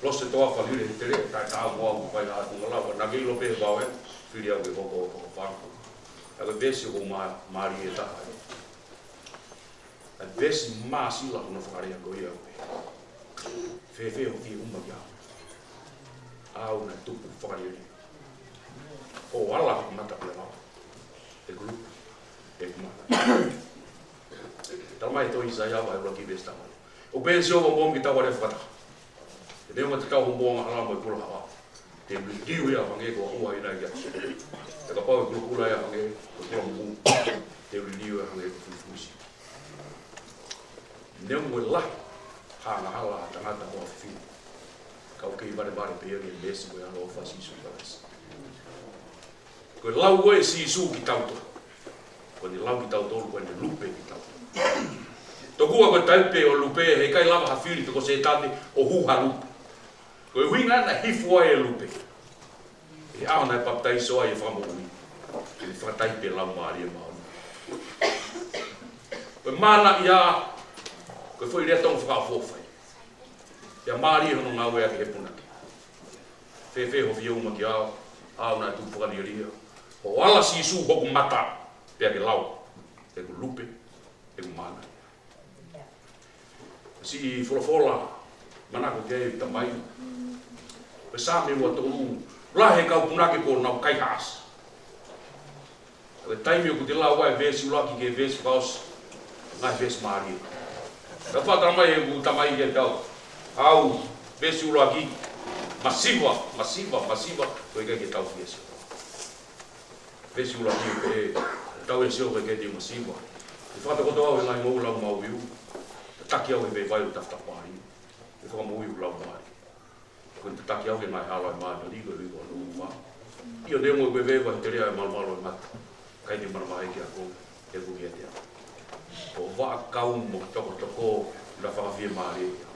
Lose toafa lile he tele, taʻe taʻu mo au, pai ha tunga lava, naʻa ke ʻilo pē he vao ē, fili au ke hoko ʻo toko fanga. ʻA e veesi ʻoku mā-, mālie taha. ʻA e veesi māsila hono fakalea ko ia ʻo pehē. Fēfē hoʻo fie uma kiate au. Au naʻe tupu fakalele. ʻO ala he mata pea lava. He kulupu. He mata. Tala mai ʻe he tohi ʻĪsaia vahe ʻuluaki veesi taha. ʻOku pehē ʻe Sihova, Mou ō mai ke tau ʻalu fakataha. He neongo ʻa e tatau hoʻomou angahala mo e kula haʻa, te u liliu ia ʻo hangē ko ʻaʻaku ʻi he ngaahi ʻaho. He kapau ʻe kulokula ia ʻo hangē ko e kula moʻunga, Ko e fufusi. Neongo e lahi ha angahala ʻa e tangata mo e fefine, ka ʻoku kei valevale pē ia ki he meesi mo e ʻaloʻofa ʻa Sīsū Kalaisi. Ko e lau ko ē ʻa Sīsū kitautolu, ko ʻene lau kitautolu, ko ʻene lupe kitautolu. Tokua ko e taipe ʻo e lupe, heʻikai lava ha fili pe ko Sētane ʻo hū ha lupe. Ko e ʻuhinga naʻe hifo ai e lupe he ʻaho naʻe papitaiso ai e Fakamoʻui, ke ne fakataipe e Laumālie Māʻoniʻoni. Ko e mana ia, ko e foʻi lea Tonga fakaʻofoʻofa ia. Pea mālie hono ngāueʻaki ʻe he punake. Fēfē hoʻo feʻunga kiate au, au naʻe tupu fakalielia? Hoʻo ala Sīsū hoku mata, pea ke lau ʻeku lupe, ʻeku mana. Siʻi folofola manako ki ai e tamai. Ko e Saame ua tolu, lahi e kau punake kuo nau kaihaʻasi. Ko e taimi ʻoku te lau ai e veesi ʻuluaki ki he veesi fakaʻosi, ngaahi veesi mālie. Ka faʻa tala mai ʻeku tamai kiate au, au, veesi ʻuluaki, masiva, masiva, masiva, ko e ʻikai ke tau fie sio. Veesi ʻuluaki, ʻe tau ʻe sio, ko e ʻikai te u masiva. ʻE fakatokoto au ʻi he ngaahi ngoue ʻo lau maʻu iu. Tataki au ʻi he vaivai ʻo e tafatafa mālie. ʻE fakamoʻui hoku laumālie. Ko ʻene tataki au ki he ngaahi hala ʻo e māmani, ko e ʻuhi ko hono ʻofa. ʻIo, neongo ʻeku veva he teleʻa ʻo e malumalu ʻo e mate, ʻikai te u manavahē kiate koe, he ʻoku ʻiate au ho vaʻa kau mo e tokotoko, naʻa fakafiemālie au.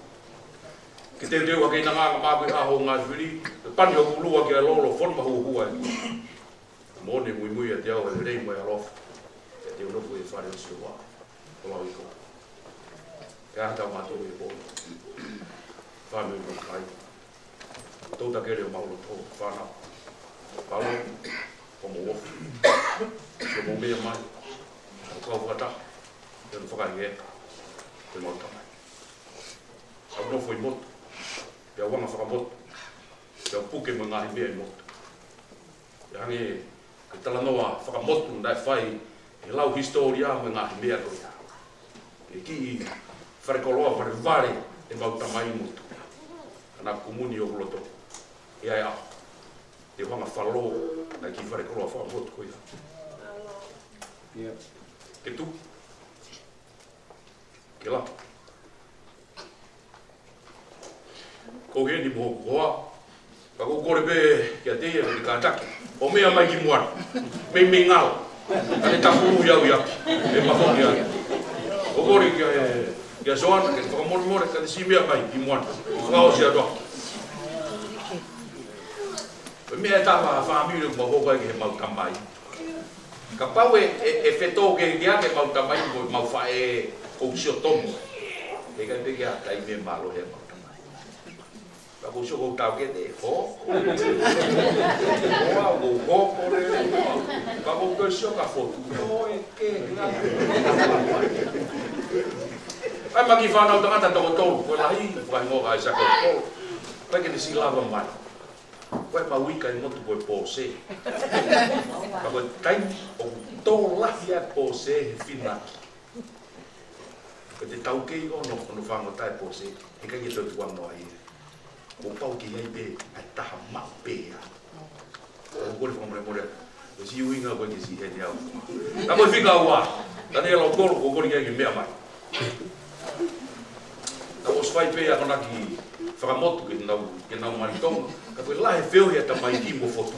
Ke teuteu hake ʻi he ngaahi ngaahi mākui ʻa hoʻo ngaahi fili, ke pani hoku ʻulu ki he lolo fonu mahuohua ē. Moʻoni muimui ʻiate au e lelei mo e ʻaloʻofa, pea te u nofo ʻi he fale ʻo Sihova ko e lau ʻi ko. Ke ʻatā mātou ʻi he pō. Fāmili mo e kakai. Toutakele homau loto, fānau. Palo, ko mo wofu. Ko mo meʻa mai. Ko kau fakataha. Ke no fakainge. Ke mau tamai. Au nofo ʻi motu. Pea u anga fakamotu. Pea u puke mo e ngaahi meʻa ʻi motu. ʻE hangē ko e talanoa fakamotu naʻe fai he lau hisitōlia mo e ngaahi meʻa ko ia. ʻE kiʻi falekoloa valevale ʻemau tamai motu. Ana kumuni ʻoku loto. ʻE ai a. Te u hanga falo ai ki he falekoloa fakamotu ko ia. ʻIo. Ke tu. Ke la. Ko heni mo hoku hoa. Ka ʻoku ou kole pē kiate ia ke kātaki. ʻO meʻa mai ki muʻa. Meimei ngalo. Ka ne taku ui au ia. ʻE mafoki ai. ʻOku ou kole kia, kia Soana, ke fakamolemole, ka ne siʻi meʻa mai ki muʻa. Fakaʻosi atu. Ko e meʻa ʻe taha fāmili ʻoku mau hoko ai ki heʻemau tamai. Kapau ʻe, ʻe, ʻe fetōkehekeheʻi ʻemau tamai mo ʻemau faʻē ʻoku sio tomo. Heʻikai pē ke ʻi ai ha taimi ʻe mālohi ai ʻemau tamai. Ka ʻoku ou sio ʻoku ou taukete, hoko. Hoa, ʻoku ou hoko leva. Ka ʻoku ou toe sio ka fotu. Ko e ke, ngā. ʻAi mai ki he fānau tangata toko tolu, ko e lahi, fakahingoa ko ʻAisake ʻOkolo. Pea ke ne siʻi lava mai. Ko e mau ika ʻi motu ko e pōsē. Ka ko e taimi ʻoku tō lahi ai e pōsē he finangaki. Ko e te taukei ʻo hono, hono fānau taʻe pōsē, heʻikai ke toe tukuange noa ia. Kuo pau ke ʻi ai pē ʻa e taha maʻu pē ia. ʻOku ou kole fakamolemole. Ko e siʻi ʻuhinga ko e ke siʻi heni au. Ka ko e fika ua. Taniela ʻOkolo, ʻoku ou kole ke meʻa mai. Naʻa ku ʻosi fai pē ʻa e akonaki fakamotu ke nau, ke nau mali Tonga, ka ko e lahi e feohi ʻa e tamaiki mo e fotu.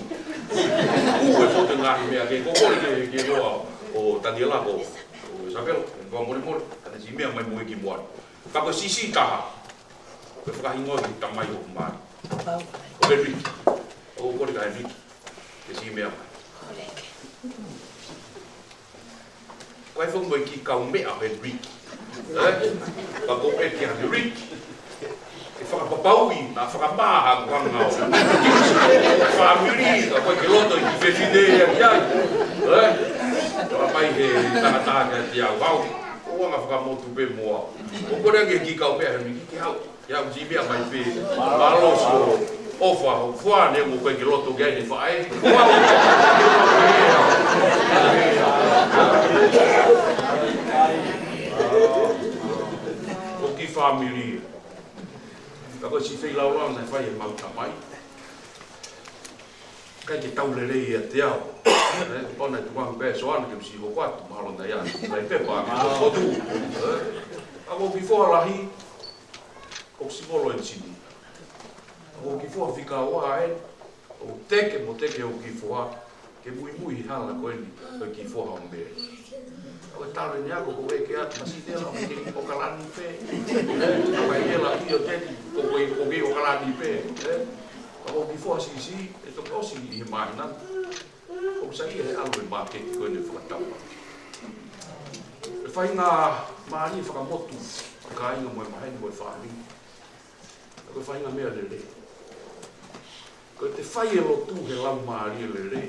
Ua e fotu ngaahi meʻa ke, ʻoku ou kole ke, ke ʻoua ʻo Taniela ko, ko Isabel, ke fakamolemole, ka ne siʻi meʻa mai mo ia ki muʻa. Ka ko e siʻisiʻi taha, ko e fakahingoa ki he tamai ʻo Mari. Ko Henriki. ʻOku ou kole kia Henriki ke siʻi meʻa mai. Ko e fakamoʻui ki he kaumeʻa ʻo Henriki. Ē? Ka ko e kia Henriki. Ke fakapapauʻi, naʻa fakamā ha kuanga ʻo fāmili, ka ko e ke loto ʻi he fefine ia ki ai. Ē? Ka mai he tangata kia au hau. ʻOua naʻa fakamotu pē muʻa. ʻOku ou kole ki he kaumeʻa Henriki ke hau. Ia, ʻoku siʻi meʻa mai pē. Mālō siʻo ʻofa, ʻofa ne mo koe ke loto ki ai ne faʻē. ʻOku ou kiʻi fāmili. Ka ko e siʻi feilaulau naʻe fai ʻe heʻemau tamai. ʻIkai ke tau lelei ʻiate au. Ē, pau naʻe tuku ange pē ʻe Soana ke u siʻi hoko atu, mahalo naʻe ʻi ai ʻene pepa ʻi hoku potu. Ē, ka ʻoku ou kiʻi foha lahi, ʻoku ou siʻi volo ʻeni sini. ʻOku ou kiʻi foha fika ua ē, ʻoku ou teke mo teke hoku kiʻi foha, ke muimui he hala ko eni, ko e kiʻi foha ʻo Mele. ʻOku ou tala ʻeni ʻaʻaku, ʻoku ou ʻeke atu, masiʻi ʻela ʻoku ke ʻi ʻOkalani pē. Ē, ʻoku ʻi ai ʻela ʻi ʻIo Teti, ʻoku ke, ʻoku ke ʻi ʻOkalani pē. Ē, ka ʻoku ou kiʻi foha siʻisiʻi, ʻe toki ʻosi ʻi he māhina ni. ʻOku ou saiʻia he ʻalu he māketi ko eni fakatau. ʻE faingamālie fakamotu, kāinga mo e maheni mo e fāmili. Ko e faingamālie lelei. Ko ʻete fai e lotu he laumālie lelei,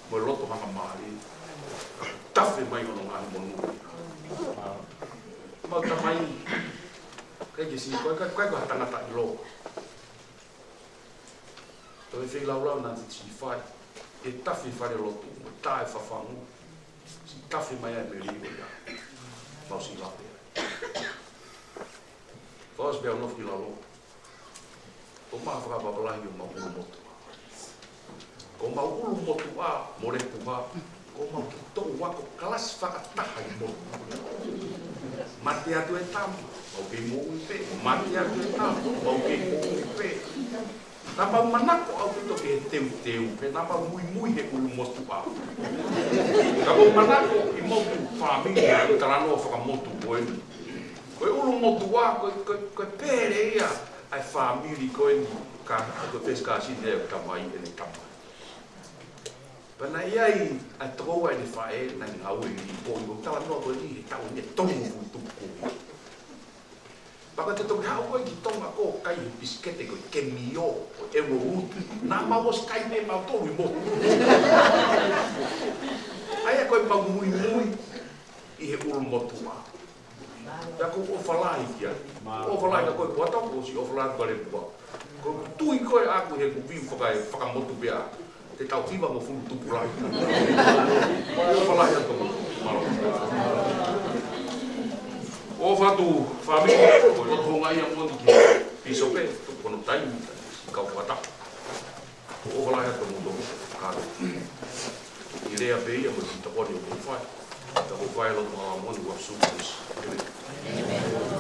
mo e loto hangamālie. Tafe mai hono ngaahi monū. Mau tamai, kai ke si, kai, kai, kai ko ha tangata ʻiloa. Ko e feilaulau naʻa te siʻi fai, ʻe tafe fale lotu, mo tā e fafangu, siʻi tafe mai ai e meli ko ia. Mau siʻi lape ai. Fakaʻosi pea u nofo ki lalo. Ko e maha fakapapalahi ʻo mau ʻulumotuʻa. Ko mau ʻulumotuʻa, Molepuha, ko mau kiʻi toʻu ako kalasi fakataha ʻi motu. Mate atu e tama, mau kei moʻui pē, mate atu e tama, mau kei moʻui pē. Naʻa mau manako ʻaupito ki he teuteu, he naʻa mau muimui he ʻulumotuʻa. Ka mau manako ʻi motu fāmili, ʻi he talanoa fakamotu ko eni. Ko e ʻulumotuʻa, ko e, ko e, ko e pele ia ʻa e fāmili ko eni, ka, ko e pesikāsini ʻa e tamai, ʻene tamai. Pea naʻe ʻi ai ʻa e tokoua ʻene faʻē, naʻe ngāue ʻi Lipoʻi, ʻo talanoa ko eni he taʻu ʻe tolungofulu tupu ko ia. Pea ka te toki haʻu ko ē ki Tonga ko ē ʻo kai he pisikete ko e kemio, ko e ʻeuro utu. Naʻa mau ʻosi kai pē mautolu ʻi motu. ʻA ia ko e mau muimui ʻi he ʻulumotuʻa. Pea ʻoku ou ʻofa lahi ki ai. ʻOfa lahi ka ko e kuata, ʻoku ou siʻi ʻofa lahi ka le pua. Ko e tui ko ē ʻaʻaku he kuviu faka-, fakamotu pea te tau hiva mo fulu tupu lahi. ʻOfa lahi atu mo. Mālō. ʻOfa atu fāmili, ko e loto houngaʻia moʻoni ki he pīsope, tuku hono taimi, kau fakataha. ʻOfa lahi atu mo tō kātoa. ʻI he lea pē ia mo e tokoni ʻoku ou fai. Ka ʻoku ou fai ʻi he loto māʻoniʻoni ʻo Sīsū Kalaisi. ʻĒmeni.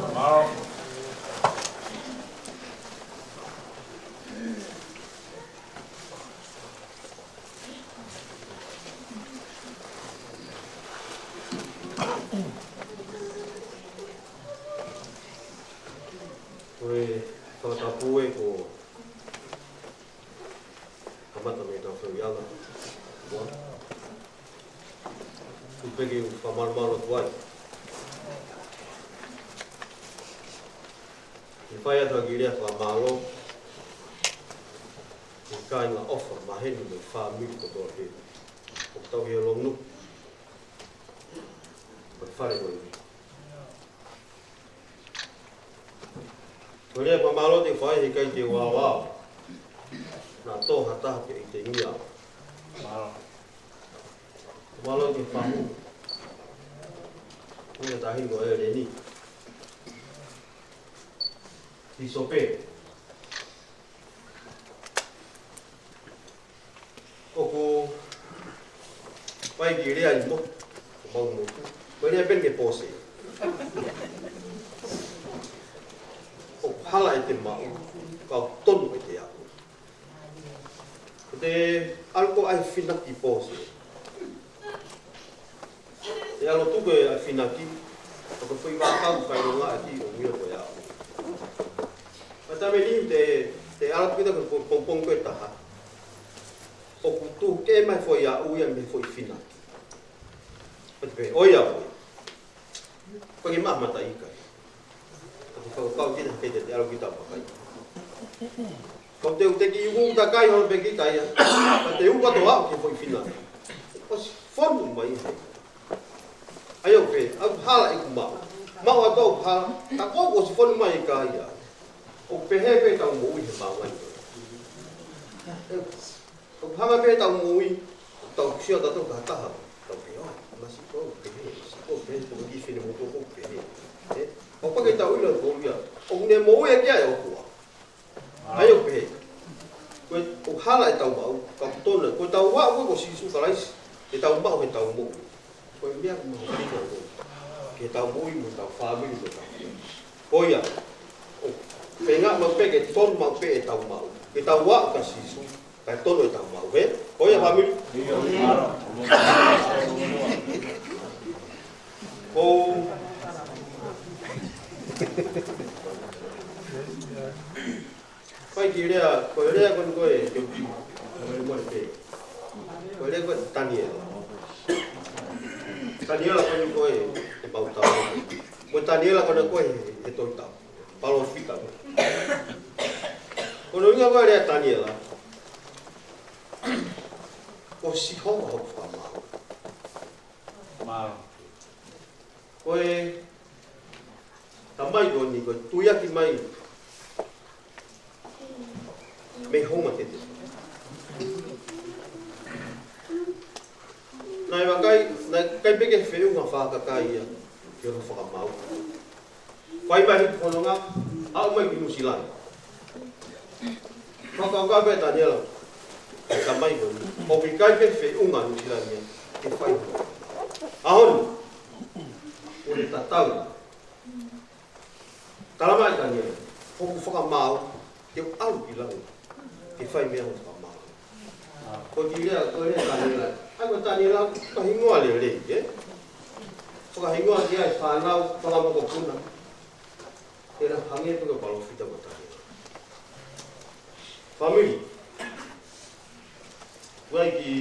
Ko e fakatapu ē ko Kamata mei he tau feuianga. Ua. Tuku pē ke u fakamālōmālō atu ai. ʻE fai atu ʻa e kiʻi lea fakamālō ki he kāinga ʻofa, maheni mo e fāmili kotoa pē ʻoku tau ʻi he Longnuku. Ko e fale ko eni. Ko e lea fakamālō te u fai he ʻikai te u aoao. Naʻa tō ha taha pea ʻi he tengia. Mālō ki he fahu. Ko e tahi ko ē ʻEleni. Pīsope. ʻOku fai ki he lea ʻi motu, ʻoku mau motu. Ko e lea pē eni ki he pōsē. ʻOku hala ʻete maʻu, ka ʻoku tonu ʻete aʻu. Ko ʻete ʻalu ko ē ʻa e finaki pōsē. Te ʻalu ʻo tuku ʻa e finaki, ʻo ka foʻi vākau kai o ngā ʻaki ʻo mio ko e aʻu. Ka taimi ni te, te ʻalu atu kita ko e pongipongi ko ē ʻe taha. ʻOku tuku mai foʻi aʻu ia mei he foʻi finaki. Pea te pehē, ʻoi aʻu ia. Ko e ngaahi mata ika. Ka te fakapapau kita ke te, te ʻalu kita ʻo vakai. Kau te u teki uku takai holo pē kita ia. Ka te uku atu aʻu ki he foʻi finaki. ʻOsi fonu mai he. ʻA ia ʻoku pehē, ʻoku hala ʻeku maʻu. Maʻu atu ʻoku hala, ka ʻoku ʻosi fonu mai e kai ia. ʻOku pehē pē ʻetau moʻui he māmani. ʻOku hanga pē ʻetau moʻui, ʻoku tau sio atu ʻo taha, tau pehē, ʻoi, masiʻi ko ē, pehē, masiʻi ko ē, pehē, ko e kiʻi finemotuʻa ko ē, pehē. Ē, ʻoku pau ke tau ʻilo ko ia, ʻoku ne moʻui ʻaki ʻa e ʻOtua. ʻA ia ʻoku pehē. Ko e, ʻoku hala ʻetau maʻu, ka ʻoku tonu, ko ʻetau aʻu ko ē ko Sīsū Kalaisi. Ke tau maʻu heʻetau moʻui. Ko e meʻa mahuʻinga ko ē. Ke tau moʻui mo ʻetau fāmili mo ʻetau. Ko ia. ʻOku feinga maʻu pē ke tonu maʻu pē ʻetau maʻu. Ke tau aʻu kia Sīsū. Kae tonu ʻetau maʻu, hē? Ko ia fāmili. Ko Fai ki he lea, ko e lea ko eni ko ē, ke u ki, ko e lea ko ē pē. Ko e lea ko ē Taniela. Taniela ko eni ko ē, ʻemau tau. Mo Taniela ko eni ko ē, he Tohi Tapu. Palōfita. Ko hono ʻuhinga ko e lea Taniela. Ko Sihova hoku fakamaau. Mālō. Ko e tamai ko eni, ko e tuiaki mai mei Houmatete. Naʻe vakai, naʻe ʻikai pē ke feʻunga fakakai ia ki hono fakamaau. Fai mai hiki fononga, aʻu mai ki Nuʻusila ni. Fakakaukau pē Taniela, tamai ko eni, ʻoku ʻikai pē feʻunga Nuʻusila ni ia ke fai. ʻAho ni, ʻoku ne tatau. Talamai Taniela, hoku fakamaau, ke u ʻalu ki langi, ke fai meʻa hoku fakamaau. Ko e kiʻi lea, ko e lea Taniela. ʻAi ko Taniela, fakahingoa lelei, ē? Fakahingoa ki ai fānau, fanga mokopuna. Tela hangē pē ko e palōfita ko Taniela. Fāmili. Vai ki